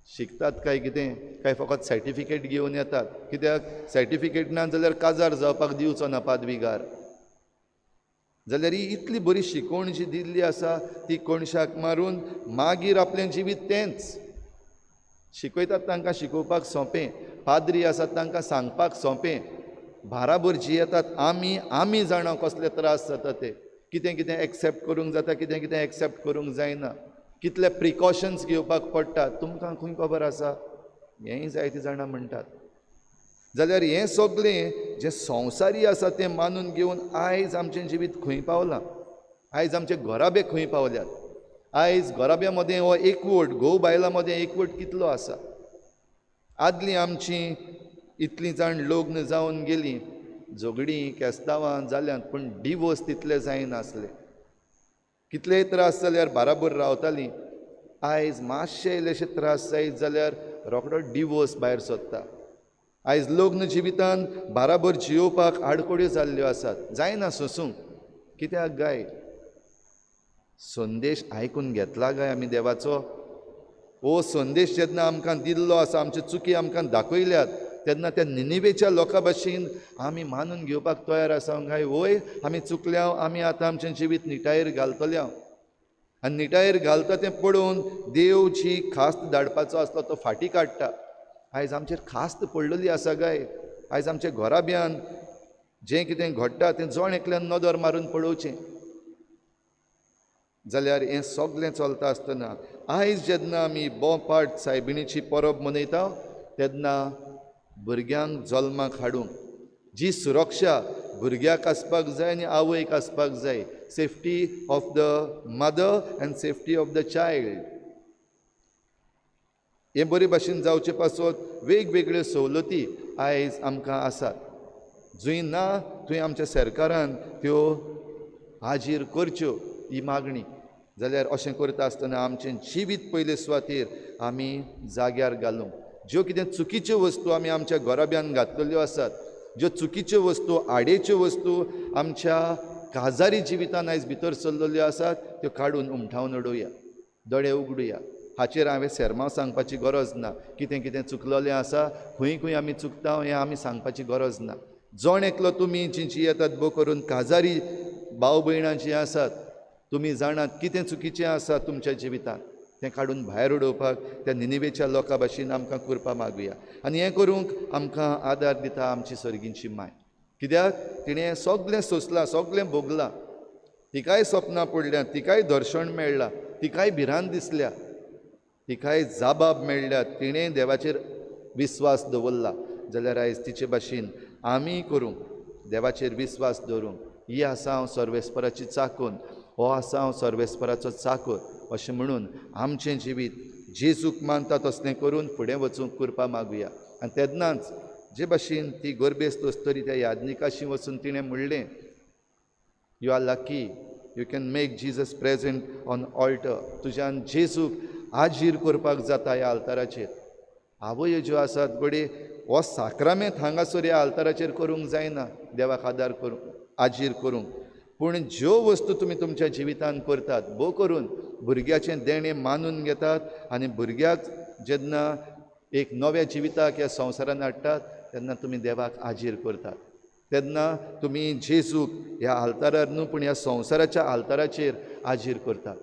शिकतात काय कितें, काय फकत सर्टिफिकेट घेवन येतात? कित्याक सर्टिफिकेट ना जाल्यार काजार जावपाक दिवचो ना पादविगार. जाल्यार ही इतली बरी शिकवण जी दिल्ली आसा ती कोणशाक मारून मागीर आपलें जिवीत तेंच शिकयतात. तांकां शिकोवपाक सोंपें, पाद्री आसात तांकां सांगपाक सोंपें, भाराबर जियेतात आमी, आमी जाणा कसले त्रास जाता ते, कितें कितें एक्सेप्ट करूंक जाता, कितें कितें एक्सेप्ट करूंक जायना, कितले प्रिकॉशन्स घेवपाक पडटा, तुमकां खंय खबर आसा? हेंय जायतीं जाणां म्हणटात. जाल्यार हें सगळें जें संवसारी आसा तें मानून घेवन आयज आमचें जिवीत खंय पावलां, आयज आमचे घराबे खंय पावल्यात, आयज घराब्या मदें हो एकवट, घोव बायलां मदें एकवट कितलो आसा. आदलीं आमचीं इतलीं जाण लग्न जावन गेलीं, झगडीं केस्तांवां जाल्यांत, पूण डिवोर्स तितले जायनासले. कितलेय त्रास जाल्यार बाराबर रावतालीं. आयज मातशे इल्लेशे त्रास जायत जाल्यार रोखडो डिवोर्स भायर सोदता. आयज लग्न जिवितान बाराबर जियोवपाक आडखळ्यो जाल्ल्यो आसात, जायना सोंसूंक. कित्याक गाय? संदेश आयकून घेतला गाय आमी देवाचो? हो संदेश जेन्ना आमकां दिल्लो आसा, आमच्यो चुकी आमकां दाखयल्यात, तेन्ना त्या निनिवेच्या लोकां भाशेन आमी मानून घेवपाक तयार आसा काय? वय, आमी चुकल्या, आमी आतां आमचें जिवीत निटायेर घालतल्या. आनी निटायेर घालता तें पळोवन देव जी खास्त धाडपाचो आसलो तो फाटीं काडटा. आयज आमचेर खास्त पडलेली आसा गाय. आयज आमच्या घराब्यान जें कितें घडटा तें जण एकल्यान नदर मारून पळोवचें. जाल्यार हें सगळें चलता आसतना आयज जेन्ना आमी बोपाट सायबिणीची परब मनयता तेन्ना भुरग्यांक जल्माक हाडूंक जी सुरक्षा भुरग्याक आसपाक जाय आनी आवयक आसपाक जाय, safety of the mother and safety of the child, हें बरे भाशेन जावचे पासत वेगवेगळ्यो सवलती आयज आमकां आसात. जंय ना थंय आमच्या सरकारान त्यो हाजीर करच्यो ही मागणी. जाल्यार अशें करता आसतना आमचें जिवीत पयले सुवातेर आमी जाग्यार घालूंक, ज्यो कितें चुकीच्यो वस्तू आमी आमच्या घराब्यान घातलेल्यो आसात, ज्यो चुकीच्यो वस्तू, आडेच्यो वस्तू आमच्या काजारी जिवितान आयज भितर सरलेल्यो आसात त्यो काडून उमठावन उडोवया, दोळे उगडुया. हाचेर हांवें सेर्मांव सांगपाची गरज ना. कितें कितें चुकलेलें आसा, खंय खंय आमी चुकता हें आमी सांगपाची गरज ना. जण एकलो तुमी जीं जियेतात बो करून काजारी भाव भयणां जीं आसात, तुमी जाणात कितें चुकीचें आसा तुमच्या जिवितांत, तें काडून भायर उडोवपाक त्या निनिवेच्या लोकां भाशेन आमकां कृपा मागुया. आनी हें करूंक आमकां आदार दिता आमची सर्गींची माय. कित्याक तिणें सगळें सोंसलां, सगळें भोगलां, तिकाय सपनां पडल्यात, तिकाय दर्शन मेळ्ळां, तिकाय भिरांत दिसल्या, तिकाय जाबाब मेळ्ळ्या, तिणें देवाचेर विस्वास दवरला. जाल्यार आयज तिचे भाशेन आमी करूंक, देवाचेर विस्वास दवरूंक, ही आसा हांव सर्वेस्पराची चाकून, हो आसा हांव सर्वेस्पराचो चाकर अशें म्हणून आमचें जिवीत जेजूक मानता तसलें करून फुडें वचूंक कृपा मागुया. आनी तेन्नाच जे भाशेन ती गोरबेस्त अस्तरी त्या याज्ञिकाशी वचून तिणें म्हणलें, you are lucky, you can make Jesus present on altar. तुज्यान जेजूक हाजीर करपाक जाता ह्या आल्ताराचेर. आवयो ज्यो आसात घडये हो साक्रामेंत हांगासर ह्या आल्ताराचेर करूंक जायना देवाक आदार करूंक, हाजीर करूंक, पूण ज्यो वस्तू तुमी तुमच्या जिवितांत करतात भोव करून भुरग्याचें देणें मानून घेतात आनी भुरग्याक जेन्ना एक नव्या जिविताक ह्या संवसारान हाडटात तेन्ना तुमी देवाक हाजीर करतात. तेन्ना तुमी जेजूक ह्या आल्तारार न्हू पूण ह्या संवसाराच्या आल्ताराचेर हाजीर करतात.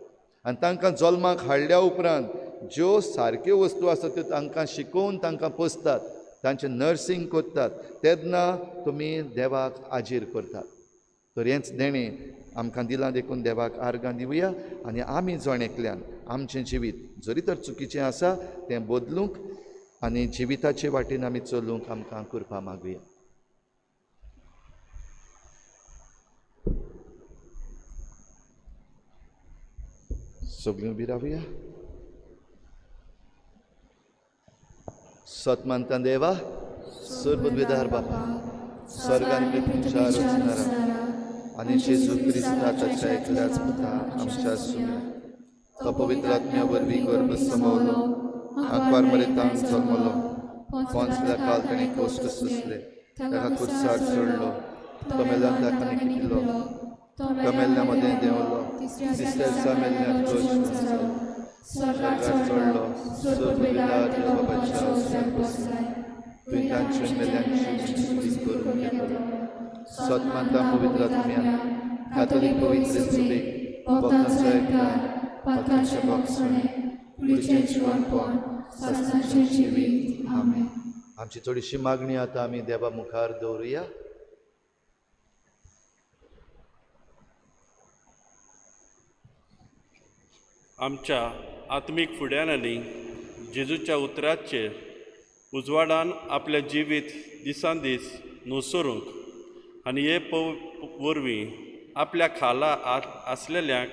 आनी तांकां जल्माक हाडल्या उपरांत ज्यो सारक्यो वस्तू आसा त्यो तांकां शिकोवन तांकां पोसतात, तांचें नर्सिंग करतात, तेन्ना तुमी देवाक आजीर करतात. तर हेंच देणें आमकां दिलां देखून देवाक आर्गां दिवया आनी आमी जण एकल्यान आमचें जिवीत जरी तर चुकीचें आसा तें बदलूंक आनी जिविताचे वाटेन आमी चलूंक आमकां कृपा मागुया. सगळीं उबी रावया. सत मानता देवा, सर्वद्विधार बापा, स्वर्गान पृथ्वीच्या रचणारा आनी जेजू क्रिस्ता ताच्या एकल्याच पुता आमच्या सुम्या, तो पवित्र आत्म्या वरवीं गर्भ समवलो, आंकवार मरेतांक जल्मलो, पोंचल्या काल ताणें कोश्ट सोंसले, ताका कुर्सार चडलो, तो मेल्यान ताका निखटिलो, तो मेल्ल्या मदें देंवलो, तिसऱ्या दिसा मेल्ल्यान जालो, स्वर्गार चडलो, सर्वविधार देव बाबाच्या उजव्याक बसलो, तुवें तांचे मेल्ल्यांची सुदीक करून घेतलो. सत मानता पवित्र आत्म्या, कातोलीक पवित्र सुबेक, भक्तांचो एकठांय, पात्रांचें भोगसणें, कुडीचें जिवनपण, सासणाचें जिवीत. आमेन. आमची थोडीशी मागणी आतां आमी देवा मुखार दवरुया. आमच्या आत्मीक फुड्यांनी जेजूच्या उतराचेर उजवाडान आपलें जिवीत दिसान दीस नुसरूंक आनी हे वरवीं आपल्या खाला आसलेल्यांक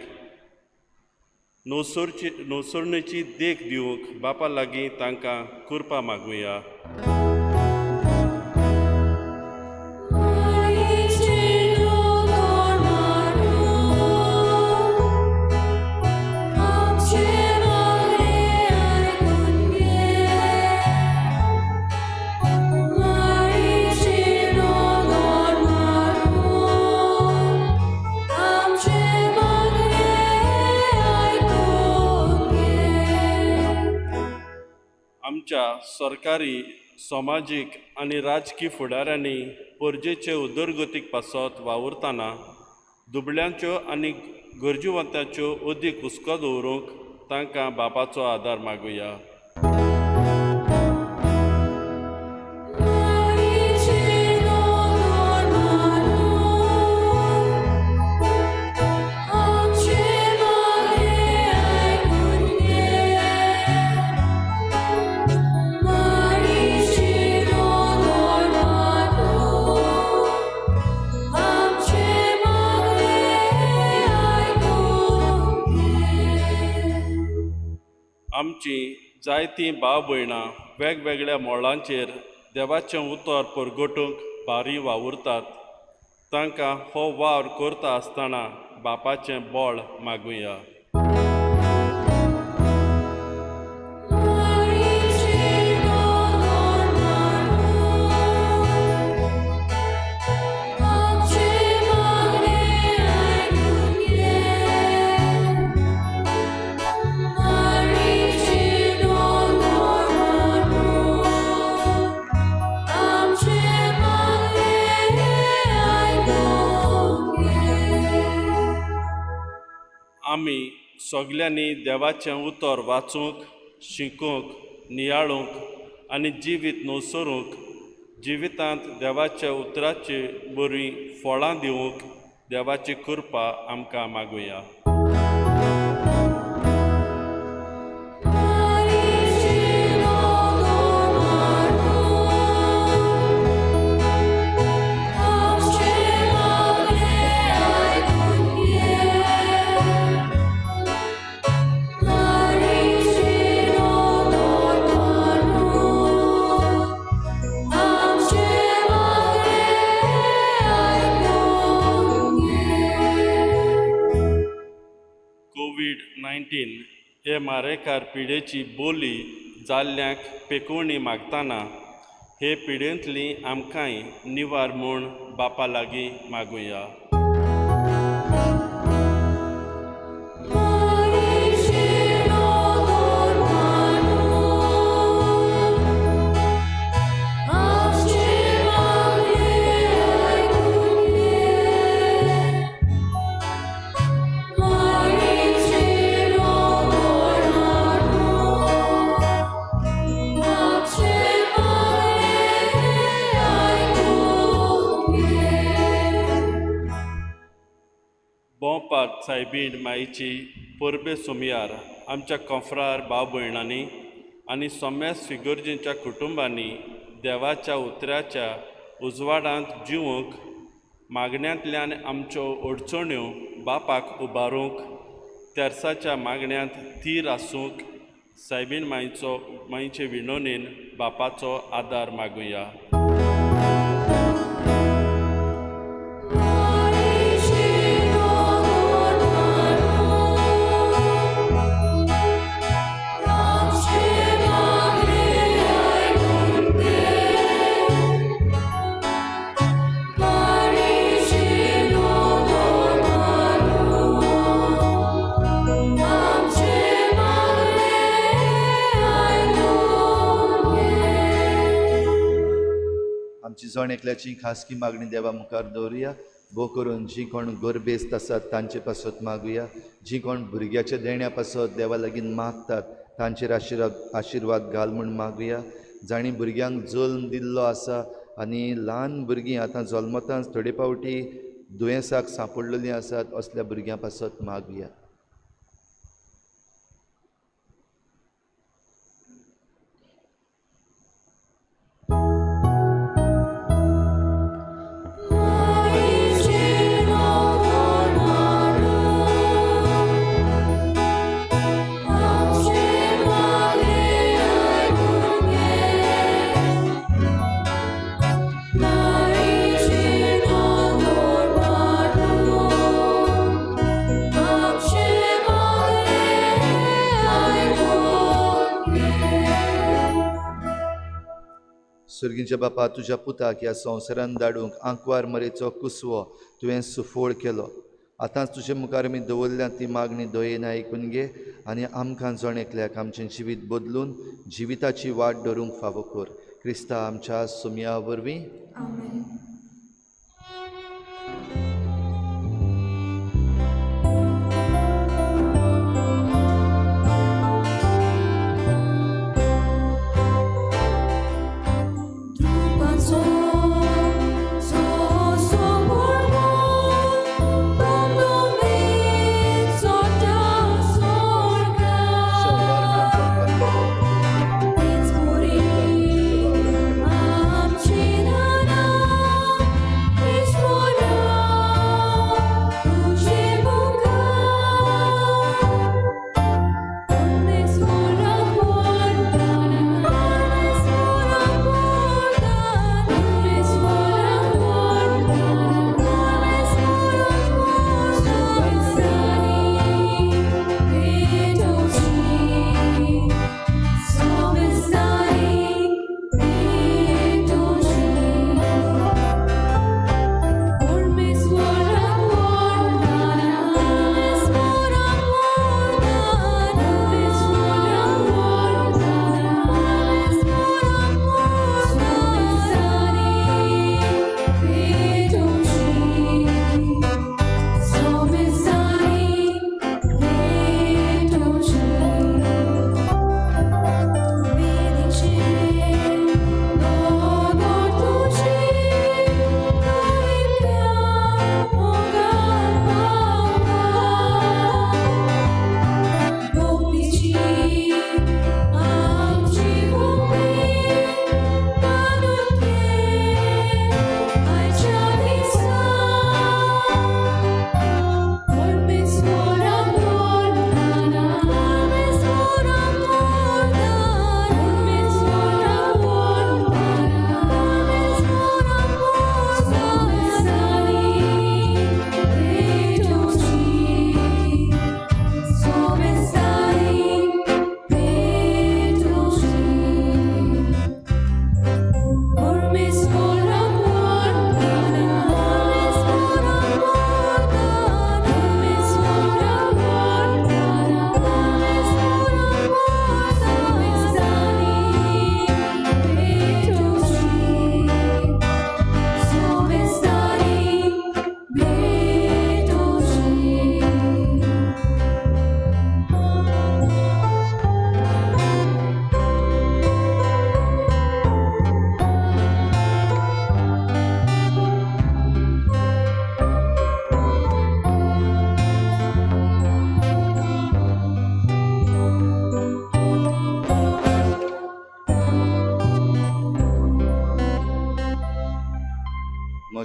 नोसरणेची देख दिवंक बापा लागीं तांकां कृपा मागुया. आमच्या सरकारी, समाजीक आनी राजकी फुडाऱ्यांनी परजेचे उदरगतीक पासत वावुरतना दुबळ्यांच्यो आनी गरजेवंतांच्यो अदीक हुस्को दवरूंक तांकां बापाचो आदार मागुया. आमची जायतीं भाव भयणां वेगवेगळ्या मळांचेर देवाचें उतर परगटूंक भारी वावुरतात, तांकां हो वावर करता आसतना बापाचें बळ मागुया. आमी सगल्यांनी देवाचें उतर वाचूंक, शिकूंक, नियाळूंक आनी जिवीत नुसरूंक, जिवितांत देवाच्या उतराची बरीं फळां दिवंक देवाची कृपा आमकां मागुया. कोवीड-19 हे मारेकार पिडेची बोली जाल्ल्यांक पेकोवणी मागतना हे पिडेंतली आमकांय निवार म्हूण बापा लागीं मागुया. बोंपार सायबीण माईची परबे सोमयार आमच्या कोंफ्रार भाव भयणांनी आनी सोम्यास फिगर्जींच्या कुटुंबांनी देवाच्या उतराच्या उजवाडांत जिवूंक मागण्यांतल्यान आमच्यो अडचण्यो बापाक उबारूंक तेर्साच्या मागण्यांत थीर आसूंक सायबीण माईचो माईचे विनोनेन बापाचो आदार मागुया. आमची जण एकल्याची खासगी मागणी देवा मुखार दवरुया. भोव करून जीं कोण गरबेस्त आसात तांचे पासत मागुया. जीं कोण भुरग्याच्या देण्या पासत देवा लागीं मागतात तांचेर आशिर्वाद घाल म्हूण मागुया. जांणी भुरग्यांक जल्म दिल्लो आसा आनी ल्हान भुरगीं आतां जल्मताच थोडे फावटी दुयेंसाक सांपडलेलीं आसात असल्या भुरग्यां पासत मागुया. सर्गींच्या बापा, तुज्या पुताक ह्या संवसारान धाडूंक आंकवार मरेचो कुसवो तुवें सुफोळ केलो. आतांच तुजे मुखार आमी दवरल्या ती मागणी दयेन आयकून घे आनी आमकां जण एकल्याक आमचें जिवीत बदलून जिविताची वाट धरूंक फावो कर. क्रिस्ता आमच्या सुमया वरवीं. आमेन. It's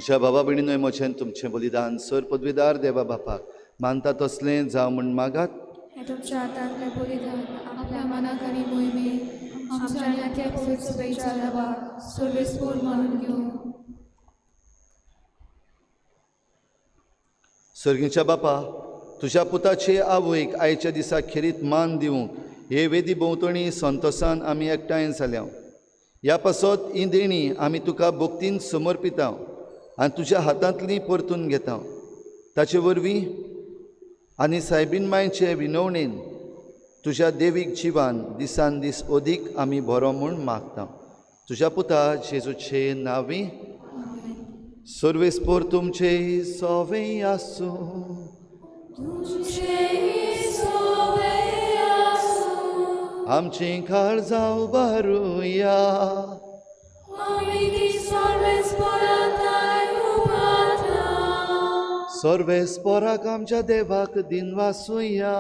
म्हज्या बाबा भयणीनोय म्हजें तुमचें बलिदान सर पदवीदार देवा बापाक मानता तसलें जावं म्हूण मागात. हें तुमच्या हातांतलें बलिदान आपल्या मनाक आनी मोहिमेक आमच्या आनी आख्या पवित्र सभेच्या देवाक सर्वेस्पोर मानून घेवं. सर्गीच्या बापा, तुज्या पुताचे आवयक आयच्या दिसा खेरीत मान दिवंक हे वेदी भोंवतणी संतोसान आमी एकठांय जाल्या. ह्या पासत ही देणी आमी तुका भक्तीन समर्पिता आनी तुज्या हातांतली परतून घेता. ताचे वरवीं आनी सायबीन मांयचे विनवणेन तुज्या देवीक जिवान दिसान दीस अदीक आमी बरो म्हूण मागता. तुज्या पुता जेजूचे नांवी. सर्वेस्पोर तुमचे सोवे आसूं. आमचीं काळजां उबारुया. सर्वेस्पोराक आमच्या देवाक दिनवासुया.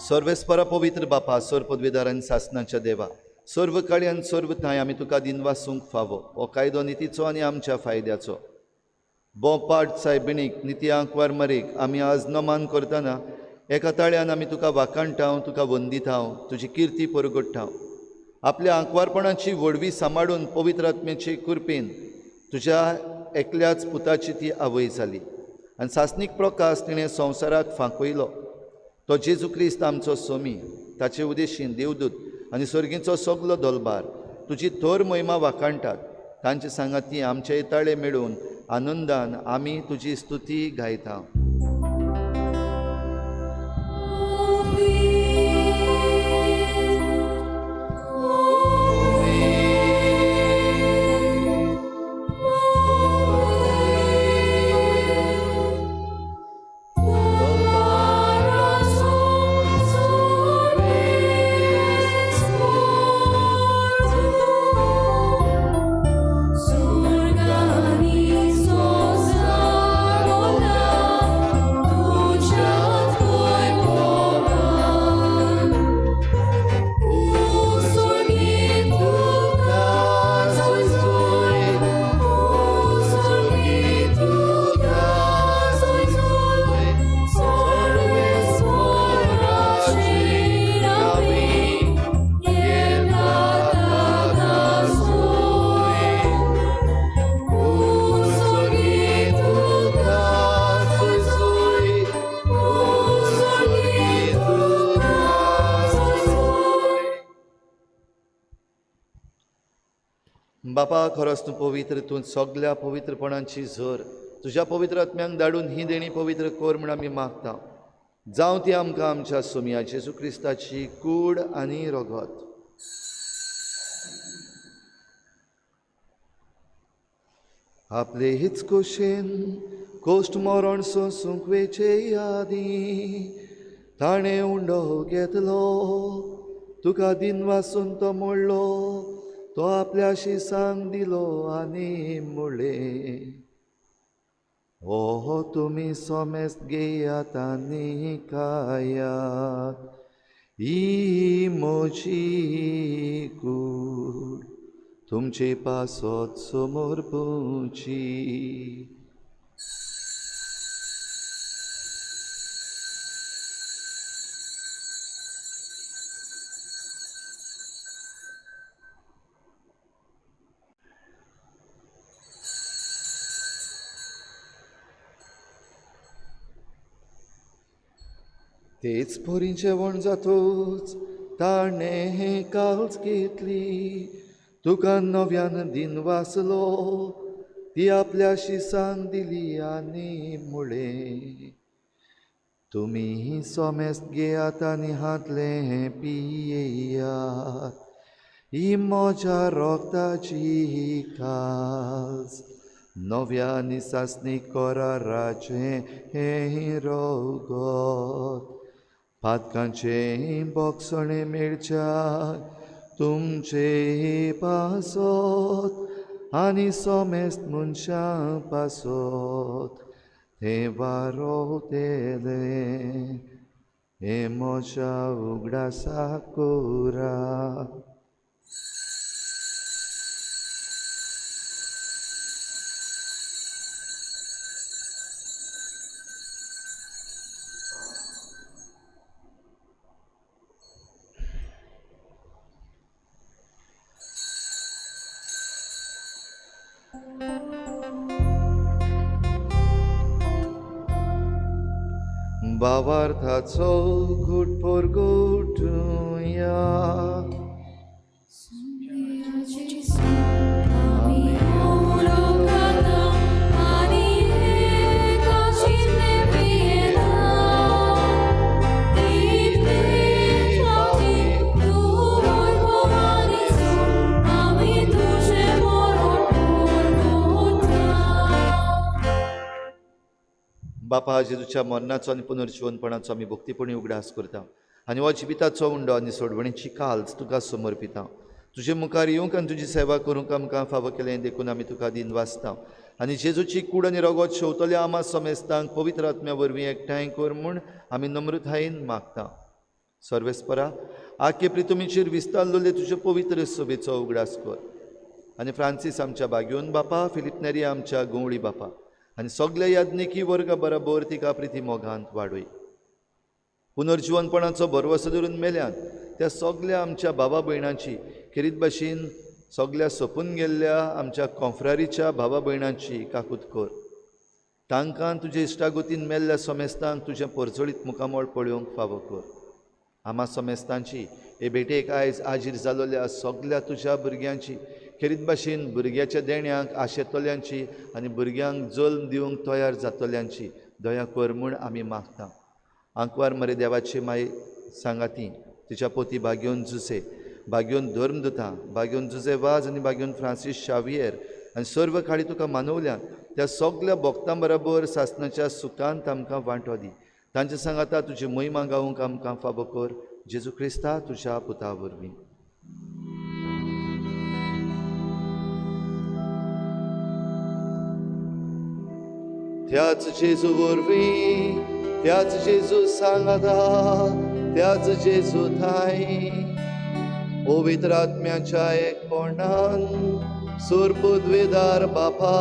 सर्वेस्पोरा पवित्र बापा, सर्व पदवीदार आनी सासनाच्या देवा, सर्व काळी आनी सर्व ठांय आमी तुका दिनवासूंक फावो. हो कायदो नितीचो आनी आमच्या फायद्याचो. बोपाट सायबिणीक निती आंकवार मरेक आमी आज नमान करतना एका ताळ्यान आमी तुका वाखाणटाव, तुका वंदिताव, तुजी किर्ती परगट्टाव. आपल्या आंकवारपणाची व्हडवी सांबाळून पवित्र आत्म्याचे कृपेन तुज्या एकल्याच पुताची ती आवय जाली आनी सासणीक प्रकाश तिणें संवसाराक फांकयलो. तो जेजू क्रिस्त आमचो सोमी, ताचे उदेशीन देवदूत आनी सर्गीचो सगलो दलबार तुजी थोर महिमा वाखाणटात. तांचे सांगाती आमचे ताळे मेळून आनंदान आमी तुजी स्तुती गायता. बापा, खरोच तूं पवित्र, तूं सगल्या पवित्रपणाची झर. तुज्या पवित्र आत्म्यांक धाडून ही देणी पवित्र कर म्हूण आमी मागता. जावं ती आमकां आमच्या सोमया जेजू क्रिस्ताची कूड आनी रगत. आपले हीच कुशेन कोश्ट मरण सोंसूंक वेचे आदीं ताणें उंडो घेतलो, तुका दिनवासून तो मोडलो, तो आपल्या शिसांक दिलो आनी म्हणलें, ओ तुमी सोमेस्त घेयात आनी खायात, ही म्हजी कूड तुमचे पासत समर्पुची. तेच परी जेवण जातूच ताणें काल्च घेतली, तुका नव्यान दिन वाचलो, ती आपल्या शिसांक दिली आनी म्हणलें, तुमी सोमेस्त घेयात आनी हातलें पियेयात, ही म्हज्या रोगताची काल्स, नव्या आनी सासणीक कराराचें हें रगत, पातकांचें बोगसणें मेळच्याक तुमचे पासत आनी सोमेस्त मनशां पासत तें वारोवतेलें, हें म्हज्या उगडासा कोरा. भावार्थाचो घुट परगटुया. बापा जेजूच्या मरणाचो आनी पुनर्जिवनपणाचो आमी भक्तीपणी उगडास करता आनी हो जिविताचो उंडो आनी सोडवणीची काल्स तुका समर्पिता. तुजे मुखार येवंक आनी तुजी सेवा करूंक आमकां फावो केलें देखून आमी तुका दिन वाचता आनी जेजूची कूड आनी रगत शेवतल्या आमा समेस्तांक पवित्र आत्म्या वरवीं एकठांय कर म्हूण आमी नम्रतायेन मागता. सर्वेस्परा आखे प्रितुमीचेर विस्तारलेले तुजे पवित्र सभेचो उगडास कर आनी फ्रांसीस आमच्या बागयोन बापा, फिलिप नेरी आमच्या गवळी बापा आनी सगल्या याज्ञिकी वर्गा बराबर तिका प्रिती मोगांत वाडय. पुनर्जिवनपणाचो भरवसो धरून मेल्यान त्या सगल्या आमच्या भावा भयणांची खेरीत भाशेन सगल्या सोंपून गेल्ल्या आमच्या कोंफ्रारीच्या भावा भयणांची काकूत कर. तांकां तुजे इश्टागतीन मेल्ल्या समेस्तांक तुजें परजळीत मुखामळ पळोवंक फावो कर. आमा समेस्तांची हे भेटेक आयज आजीर जालोल्या सगल्या तुज्या भुरग्यांची खेरीत भाशेन भुरग्याच्या देण्यांक आशेतल्यांची आनी भुरग्यांक जल्म दिवंक तयार जातल्यांची दया कर म्हूण आमी मागता. आंकवार मरे देवाची माय सांगाती तिच्या पोती भाग्योन जुसे, भाग्योन धर्मदुता, भाग्योन जुजे वाज आनी भाग्योन फ्रांसीस शावियर आनी सर्व काळी तुका मानवल्यान त्या सगल्या भक्तां बराबर सासणाच्या सुखांत आमकां वांटो दी. तांचे सांगाता तुजी महिमा गावंक आमकां फावो कर. जेजू क्रिस्ता तुज्या पुता वरवीं. त्याच जेजू वरवीं, त्याच जेजू सांगाता, त्याच जेजू थांय पवित्र आत्म्याच्या एकपणान सुरपुद्वेदार बापा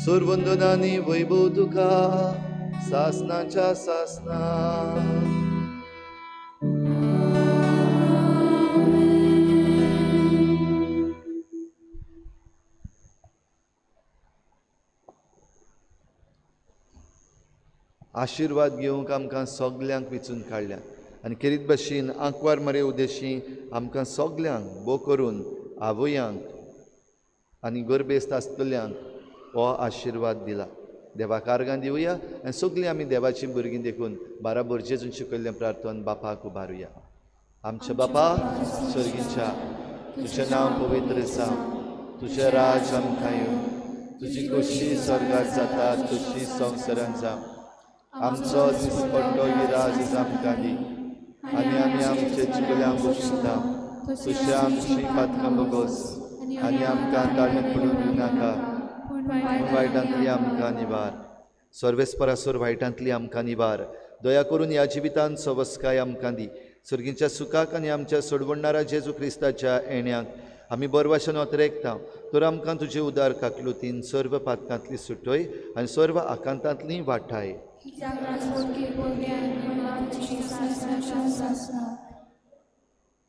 सुरवंदनानी वैभव तुका सासनाच्या सासना. आशिर्वाद घेवंक आमकां सगल्यांक विचून काडल्या आनी खेरीत भाशेन आंकवार मरे उदेशी आमकां सगल्यांक बो करून आवयांक आनी गर्भेस्त आसतल्यांक हो आशिर्वाद दिला. देवाक आर्गां दिवया आनी सगलीं आमी देवाचीं भुरगीं देखून बाराबर जेजून शिकयल्लें प्रार्थन बापाक उबारुया. आमच्या बापा सर्गीच्या, तुजें नांव पवित्र जावं, तुजें राज आमकां येवं, तुजी खोशी स्वर्गार जाता तशी संवसारांत जावं. आमचो दिसपट्टो गिराज आमकां दी आनी आमी आमचे चुकल्यांक बक्षिता तशें आमची पातकां बगोस आनी आमकां ताळमेत पडून दिवनाका, पूण वायटांतली आमकां निवार. सर्वेस्परासर वायटांतली आमकां निवार. दया करून ह्या जिवितांत सवस्काय आमकां दी. सर्गीच्या सुखाक आनी आमच्या सोडवणणारा जेजू क्रिस्ताच्या येण्याक आमी बरवाशन अतरेकता तर आमकां तुजे उदार काकलुतीन सर्व पातकांतली सुटय आनी सर्व आकांतांतली वाठाय.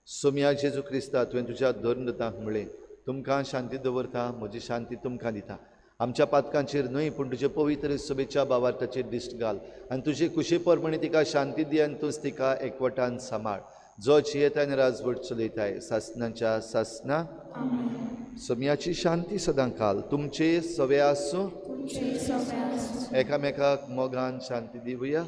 सोम्या जेजू क्रिस्ता, तुवें तुज्या धर्मदूतांक म्हळें, तुमकां शांती दवरता, म्हजी शांती तुमकां दिता. आमच्या पातकांचेर न्हय पूण तुजे पवित्र सभेच्या भावार्थाचेर दिश्ट घाल आनी तुजे कुशे प्रमाणे तिका शांती दी आनी तूंच तिका एकवटान सांबाळ, जो जियेता आनी राजवट चलयताय सासनाच्या सासना. सोम्याची शांती सदां काल तुमचे सवे आसूं. एकामेकाक मोगान शांती दिवया.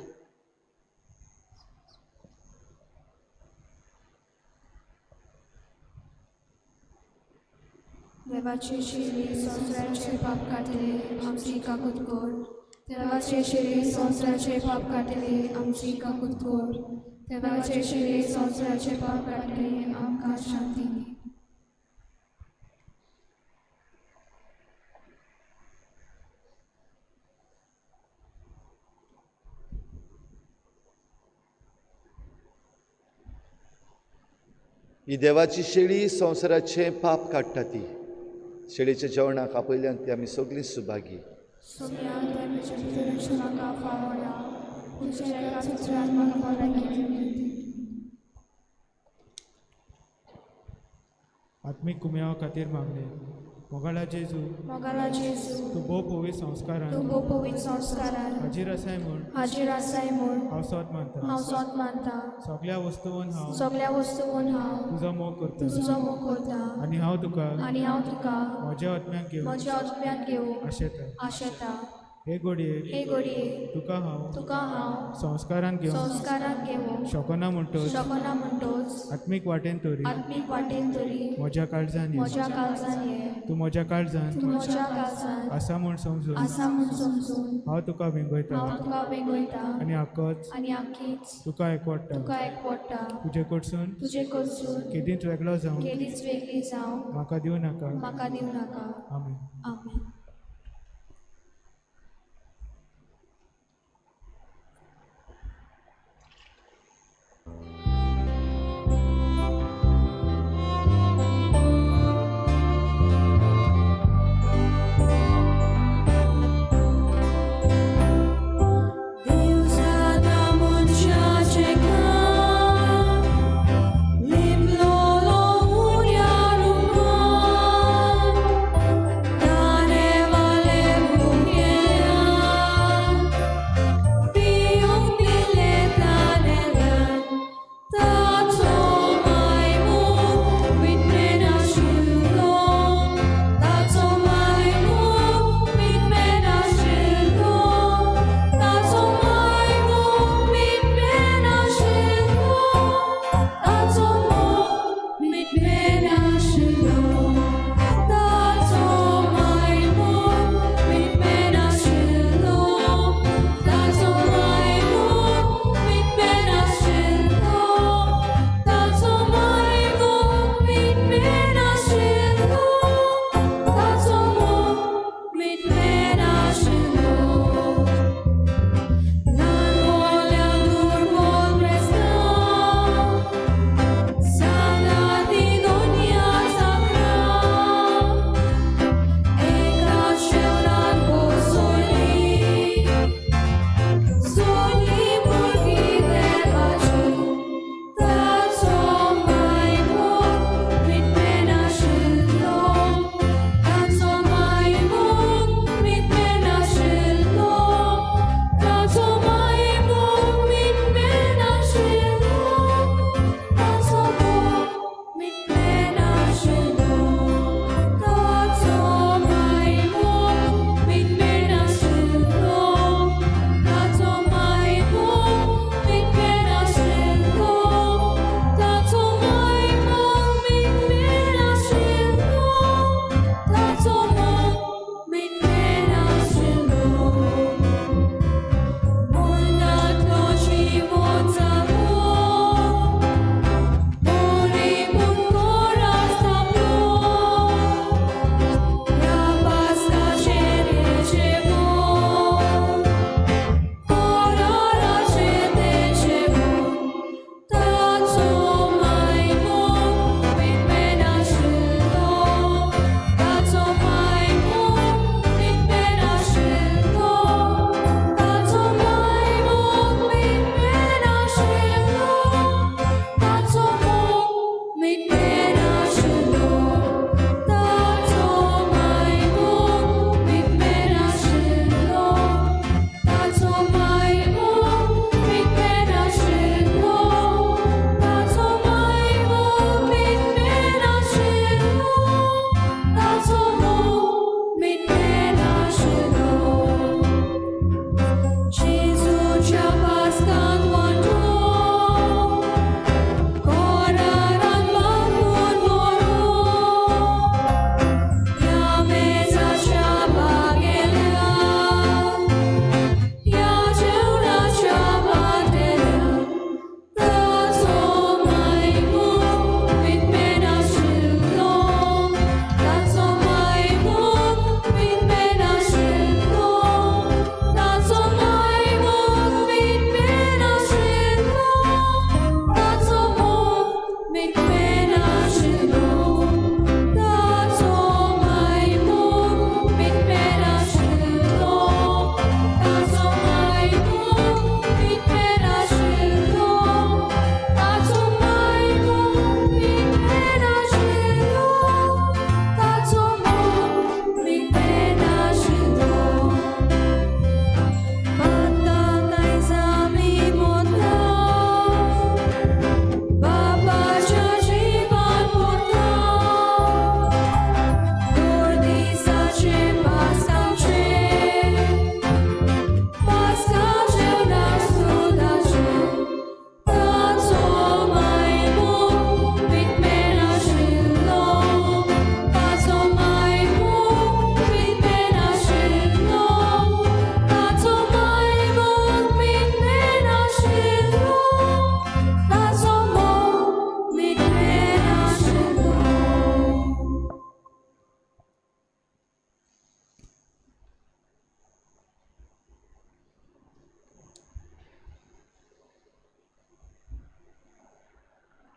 देवाचे शिरी संवसाराचे पाप काडटले आमची काकूत कर. देवाचे शिरी संवसाराचे पाप काडटले आमची काकूत कर. देवाचे शिरी संवसाराचे पाप काडटले आमकां शांती दी. ही देवाची शेळी संवसाराचें पाप काडटा ती शेळीच्या जेवणाक आपयल्यान ती आमी सगळीं सुभागी. सोम्या तुवें म्हज्या भितर म्हाका फावना, तुज्या एका सुत्रान म्हाका भलायकी दिली. आत्मीक कुम्यावा खातीर मागणें. मोगाळा जेजू, मोगाला जेजू, तूं भोव पवित्र संस्कारान तूं भोव पवित्र संस्कारान हाजीर आसाय म्हूण हाजीर आसाय म्हूण हांव सोद मानता. हांव सोद मानता. सगळ्या वस्तून हांव सगळ्या वस्तून हांव तुजो मोग करता तुजो मोग करता आनी हांव तुका आनी हांव तुका म्हज्या आत्म्याक घेवन म्हज्या आत्म्यान घेवंक आशेता. आशेता. हे घडये हे घडये तुका हांव तुका हांव संस्कारान घेवन संस्कारान घेवंक शकना म्हणटच शकना म्हणटोच आत्मीक वाटेन तरी आत्मीक वाटेन तरी म्हज्या काळजान ये. म्हज्या काळजान ये. तूं म्हज्या काळजान तूं म्हज्या काळजान आसा म्हूण समजून आसा म्हूण समजून हांव तुका वेंगयता हांव तुका वेंगयता आनी आकच आनी आखीच तुका एकवडटा. तुका एकवडटा. तुजे कडसून तुजे कडसून केदींच वेगळो जावं केदीच वेगळी जावं म्हाका दिवं नाका. म्हाका दिवं नाका. आमेन. आमेन. Limlolo unja lumon,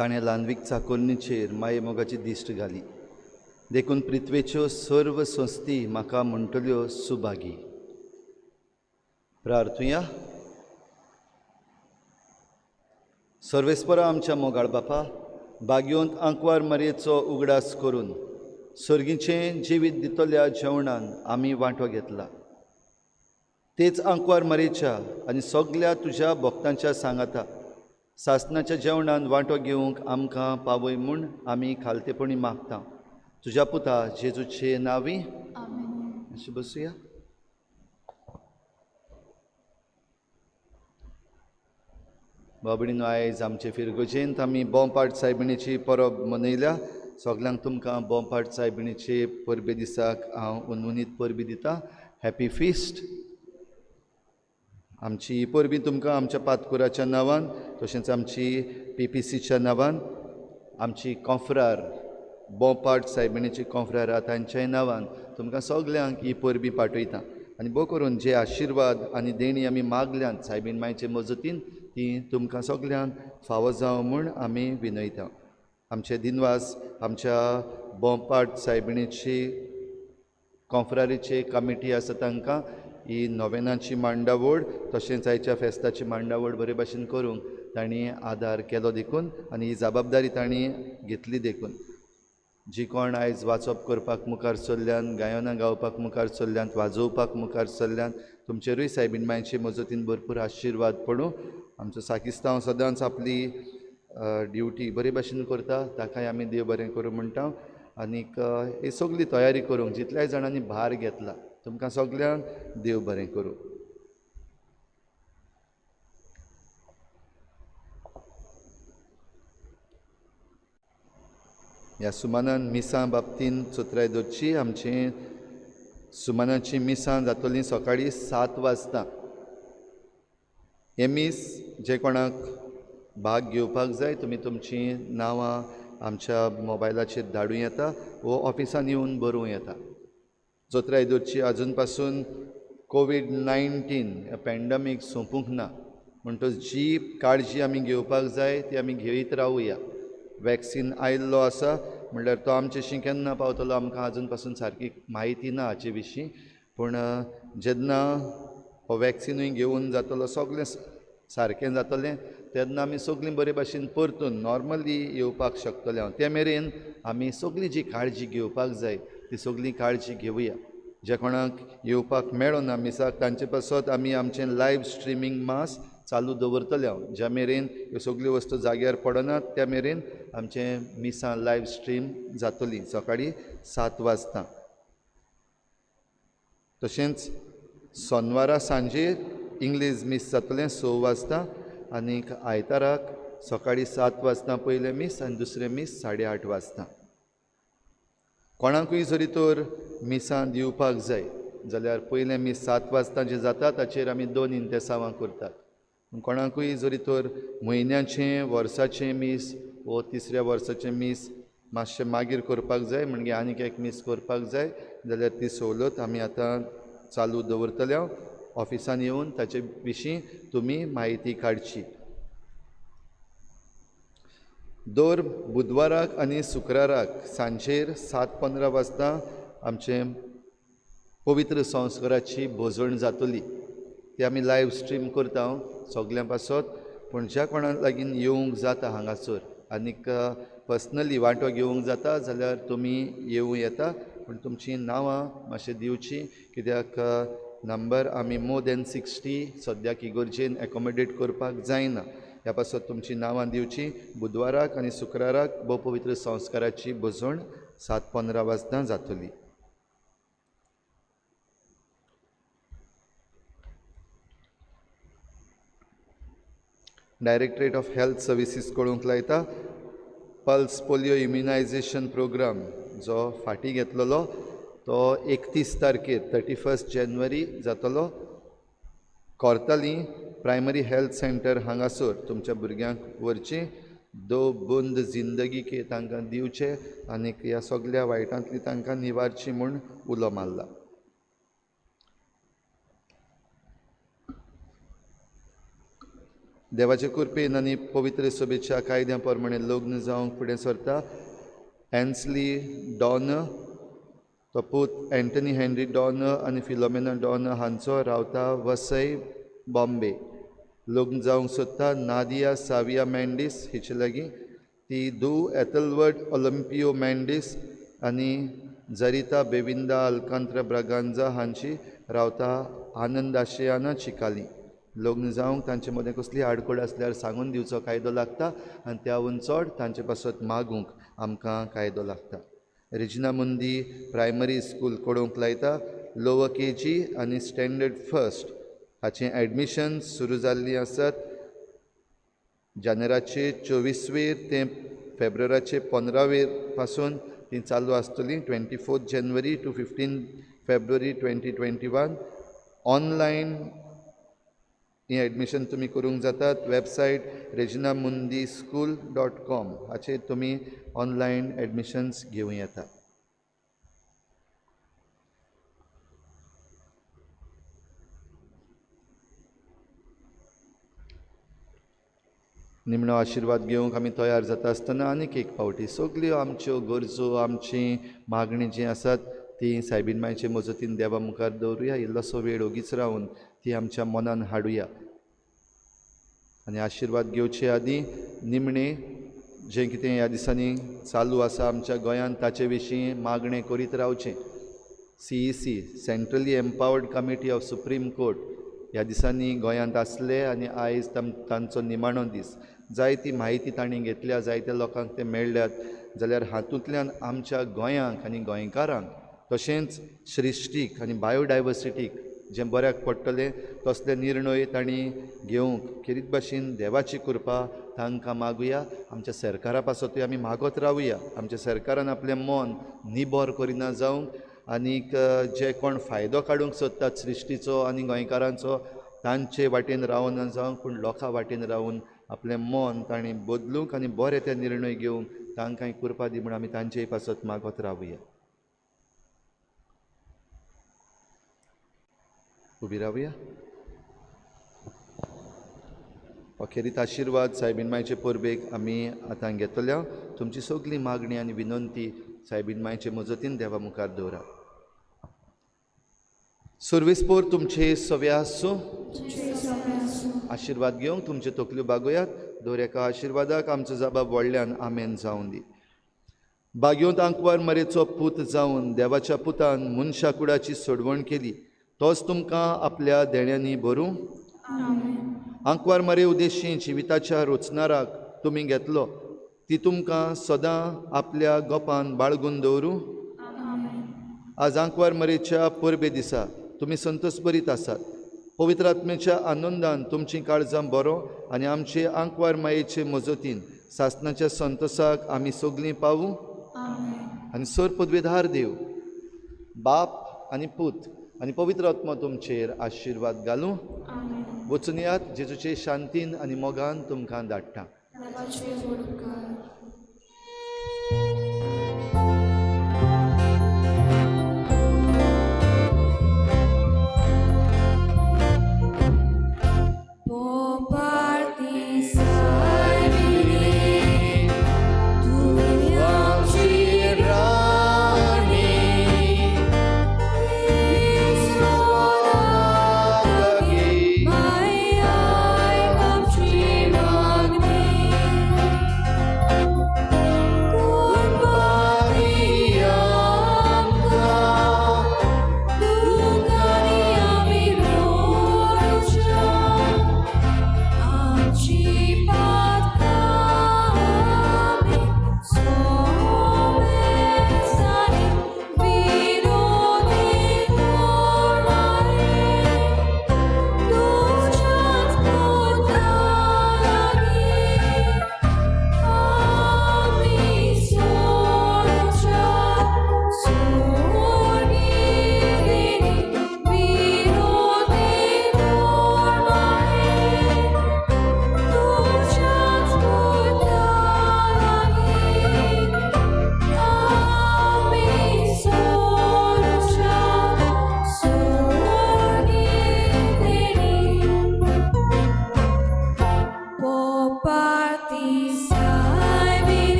ताणें ल्हानवीक चाकोरणीचेर माये मोगाची दिश्ट घाली, देखून पृथ्वेच्यो सर्व संस्थी म्हाका म्हणटल्यो सुभागी. प्रार्थुया. सर्वेस्परा आमच्या मोगाळ बापा, भाग्योंत आंकवार मारयेचो उगडास करून सर्गीचें जिवीत दितल्या जेवणान आमी वांटो घेतला. तेच आंकवार मारयेच्या आनी सगल्या तुज्या भक्तांच्या सांगाता सासनाच्या जेवणान वांटो घेवंक आमकां पावय म्हूण आमी खालतेपणी मागता. तुज्या पुता जेजूचे नांवी अशें बसुया. बाबडीनो, आयज आमचे फिरगोजेंत आमी बोंपाट सायबिणीची परब मनयल्या. सगल्यांक तुमकां बोंपाट सायबिणीचे परबे दिसाक हांव उनउनीत परबी दिता. Happy feast. आमची ही परबी तुमकां आमच्या पातकुराच्या नांवान, तशेंच आमची पीपीसीच्या नांवान, आमची कोंफ्रार बोंपाट सायबिणीची कोंफ्रार आहा तांच्याय नांवान तुमकां सगल्यांक ही परबी पाठयता. आनी बो करून जे आशिर्वाद आनी देणी आमी मागल्यांत सायबीण मायचे मजतीन ती तुमकां सगल्यांक फावो जावं म्हूण आमी विनयता. आमचे दिनवास आमच्या बोंपाट सायबिणीची कोंफ्रारीची कमिटी आसा तांकां ही नोवेनाची मांडावळ तशेंच आयच्या फेस्ताची मांडावळ बरे भाशेन करूंक तांणी आदार केलो देखून आनी ही जबाबदारी तांणी घेतली देखून. जी कोण आयज वाचप करपाक मुखार सरल्यान, गायनां गावपाक मुखार सरल्यान, वाजोवपाक मुखार सरल्यान, तुमचेरूय सायबीण मायचे मजतीन भरपूर आशिर्वाद पडूं. आमचो साकिस्तांव सदांच आपली ड्युटी बरे भाशेन करता, ताकाय आमी देव बरें करूं म्हणटा. आनीक ही सगली तयारी करूंक जितल्याय जाणांनी भार घेतला तुमकां सगल्यांक देव बरें करूं. ह्या सुमानान मिसां बाबतीन चोत्राय दवरची. आमची सुमानाची मिसां जातली सकाळीं 7 वाजता. हें मीस जे कोणाक भाग घेवपाक जाय तुमी तुमचीं नांवां आमच्या मोबायलाचेर धाडूं येता वो ऑफिसान येवन बरोवं येता. चोत्राय दवरची. आजून पासून कोवीड-19 पॅन्डमीक सोंपूंक ना, म्हणटच जी काळजी आमी घेवपाक जाय ती आमी घेयत रावया. वॅक्सीन आयिल्लो आसा म्हणल्यार तो आमचेशी केन्ना पावतलो आमकां आजून पासून सारकी म्हायती ना हाचे विशीं, पूण जेन्ना हो वॅक्सिनूय घेवन जातलो सगळें सारकें जातलें तेन्ना आमी सगळीं बरे भाशेन परतून नॉर्मली येवपाक शकतले. हांव ते मेरेन आमी सगळी जी काळजी घेवपाक जाय ती सगळी काळजी घेवया. जे कोणाक येवपाक मेळना मिसाक तांचे पासत आमी आमचें लायव्ह स्ट्रिमींग मास चालू दवरतले. हांव ज्या मेरेन ह्यो सगल्यो वस्तू जाग्यार पडनात त्या मेरेन आमचें मिसां लायव्ह स्ट्रीम जातली सकाळीं 7 वाजता. तशेंच सोनवारा सांजे इंग्लीश मीस जातलें 6 वाजता आनीक आयताराक सकाळीं 7 वाजता पयलें मीस आनी दुसरें मीस 8:30 वाजता. कोणाकूय जरी तर मिसां दिवपाक जाय जाल्यार पयलें मीस 7 वाजता जें जाता ताचेर आमी 2 इंतेसांवां करतात. कोणाकूय जरी तर म्हयन्याचें वर्साचें मीस वो तिसऱ्या वर्साचें मीस मातशें मागीर करपाक जाय म्हणजे आनीक एक मीस करपाक जाय जाल्यार ती सवलत आमी आतां चालू दवरतले. ऑफिसान येवन ताचे विशीं तुमी म्हायती काडची. दर बुधवाराक आनी शुक्राराक सांजेर 7:15 वाजता आमचें पवित्र संस्काराची भोजण जातली. ती आमी लायव्ह स्ट्रीम करता सगल्यां पासत, पूण ज्या कोणा लागीं येवंक जाता हांगासर आनीक पर्सनली वांटो घेवंक जाता जाल्यार तुमी येवं येता, पूण तुमचीं नांवां मातशें दिवचीं कित्याक नंबर आमी मोर देन 60 सद्याक इगर्जेन एकोमोडेट करपाक जायना. ह्या पासत तुमचीं नांवां दिवचीं. बुधवाराक आनी शुक्राराक भोवपवित्र संस्काराची भजण 7:15 वाजता जातली. डायरेक्टरेट ऑफ हेल्थ सर्विसीस कळूंक लायता पल्स पोलियो इम्युनायझेशन प्रोग्राम जो फाटीं घेतलेलो तो 31 तारखेर 31 जानेवारी जातलो. कोर्ताली प्रायमरी हेल्थ सेंटर हांगासर तुमच्या भुरग्यांक व्हरचें, दो बंद जिंदगी के तांकां दिवचें आनीक ह्या सगल्या वायटांतली तांकां निवारची म्हूण उलो मारला. देवाचे कृपेन आनी पवित्र सभेच्या कायद्या प्रमाणे लग्न जावंक फुडें सरता एन्सली डॉन, तो पूत एंटनी हेनरी डॉन आनी फिलोमेना डॉन हांचो, रावता वसय बॉम्बे. लग्न जावंक सोदता नादिया साविया मेंडीस हिचे लागीं, ती धूव एथलवर्ड ओलंपियो मेंडीस आनी जरिता बेविंदा अल्कांत्रा ब्रागांजा हांची, रावता आनंद आशियाना चिकाली. लग्न जावंक तांचे मदें कसली आडखळ आसल्यार सांगून दिवचो कायदो लागता आनी त्याहून चड तांचे पासत मागूंक आमकां कायदो लागता. रेजिना मुंदी प्रायमरी स्कूल कोडोवंक लायता. लोवर के जी आनी स्टँडर्ड फर्स्ट हाचें एडमिशन सुरू जाल्लीं आसात. जानेराचे 24वेर ते फेब्रुवाराचे 15वेर पासून ती चालू आसतली. 24 January to 15 February 2021. Online he admission तुमी करूंक जातात. वेबसायट reginamundischool.com हाचेर तुमी ऑनलायन एडमिशन्स घेवं येता. निमणो आशिर्वाद घेवंक आमी तयार जाता आसतना आनीक एक फावटी सगल्यो आमच्यो गरजो, आमची मागणी जी आसात ती सायबीन मायचे मजतीन देवा मुखार दवरुया. इल्लोसो वेळ ओगीच रावन ती आमच्या मनान हाडुया आनी आशिर्वाद घेवचे आदीं निमणें जें कितें ह्या दिसांनी चालू आसा आमच्या गोंयांत ताचे विशीं मागणें करीत रावचें. CEC centrally empowered committee of supreme court ह्या दिसांनी गोंयांत आसले आनी आयज तांचो निमाणो दीस. जायती म्हायती तांणी घेतल्या, जायत्या लोकांक ते मेळ्ळ्यात जाल्यार हातूंतल्यान आमच्या गोंयांक आनी गोंयकारांक तशेंच सृश्टीक आनी बायोडायवर्सिटीक जें बऱ्याक पडटलें तसले निर्णय तांणी घेवंक खेरीत भाशेन देवाची कृपा तांकां मागुया. आमच्या सरकारा पासतूय आमी मागत रावया. आमच्या सरकारान आपलें मन निबर करिना जावंक आनीक जे कोण फायदो काडूंक सोदतात सृश्टीचो आनी गोंयकारांचो तांचे वाटेन रावना जावंक, पूण लोकां वाटेन रावून आपलें मन तांणी बदलूंक आनी बरे ते निर्णय घेवंक तांकां कृपा दी म्हूण आमी तांचे पासत मागत रावया. उबी रावया. अखेरीत आशिर्वाद सायबीन मायचे परबेक आमी आतां घेतल्या. तुमची सगली मागणी आनी विनंती सायबीन मायचे मजतीन देवा मुखार दवरात. सर्वेस्पोर तुमचे सव्या आसूं. आशिर्वाद घेवंक तुमच्यो तकल्यो बागोयात. दर एका आशिर्वादाक आमचो जबाब व्हडल्यान आमेन जावं दी. बागयोंत आंकवार मरेचो पूत जावन देवाच्या पुतान मनशा कुडाची सोडवण केली, तोच तुमकां आपल्या देण्यांनी भरूं. आंकवार मरे उदेशी जिविताच्या रोचनाराक तुमी घेतलो, ती तुमकां सदां आपल्या गोपान बाळगून दवरूं. आज आंकवार मरेच्या परबे दिसा तुमी संतोष बरीत आसात. पवित्र आत्म्याच्या आनंदान तुमचीं काळजां बरो आनी आमचे आंकवार मायेचे मजतीन सासणाच्या संतोषाक आमी सगलीं पावूं. आनी सर पदवेधार देव बाप आनी पूत आनी पवित्र आत्मा तुमचेर आशिर्वाद घालूं. वचून यात जेजूचे शांतीन आनी मोगान तुमकां धाडटा.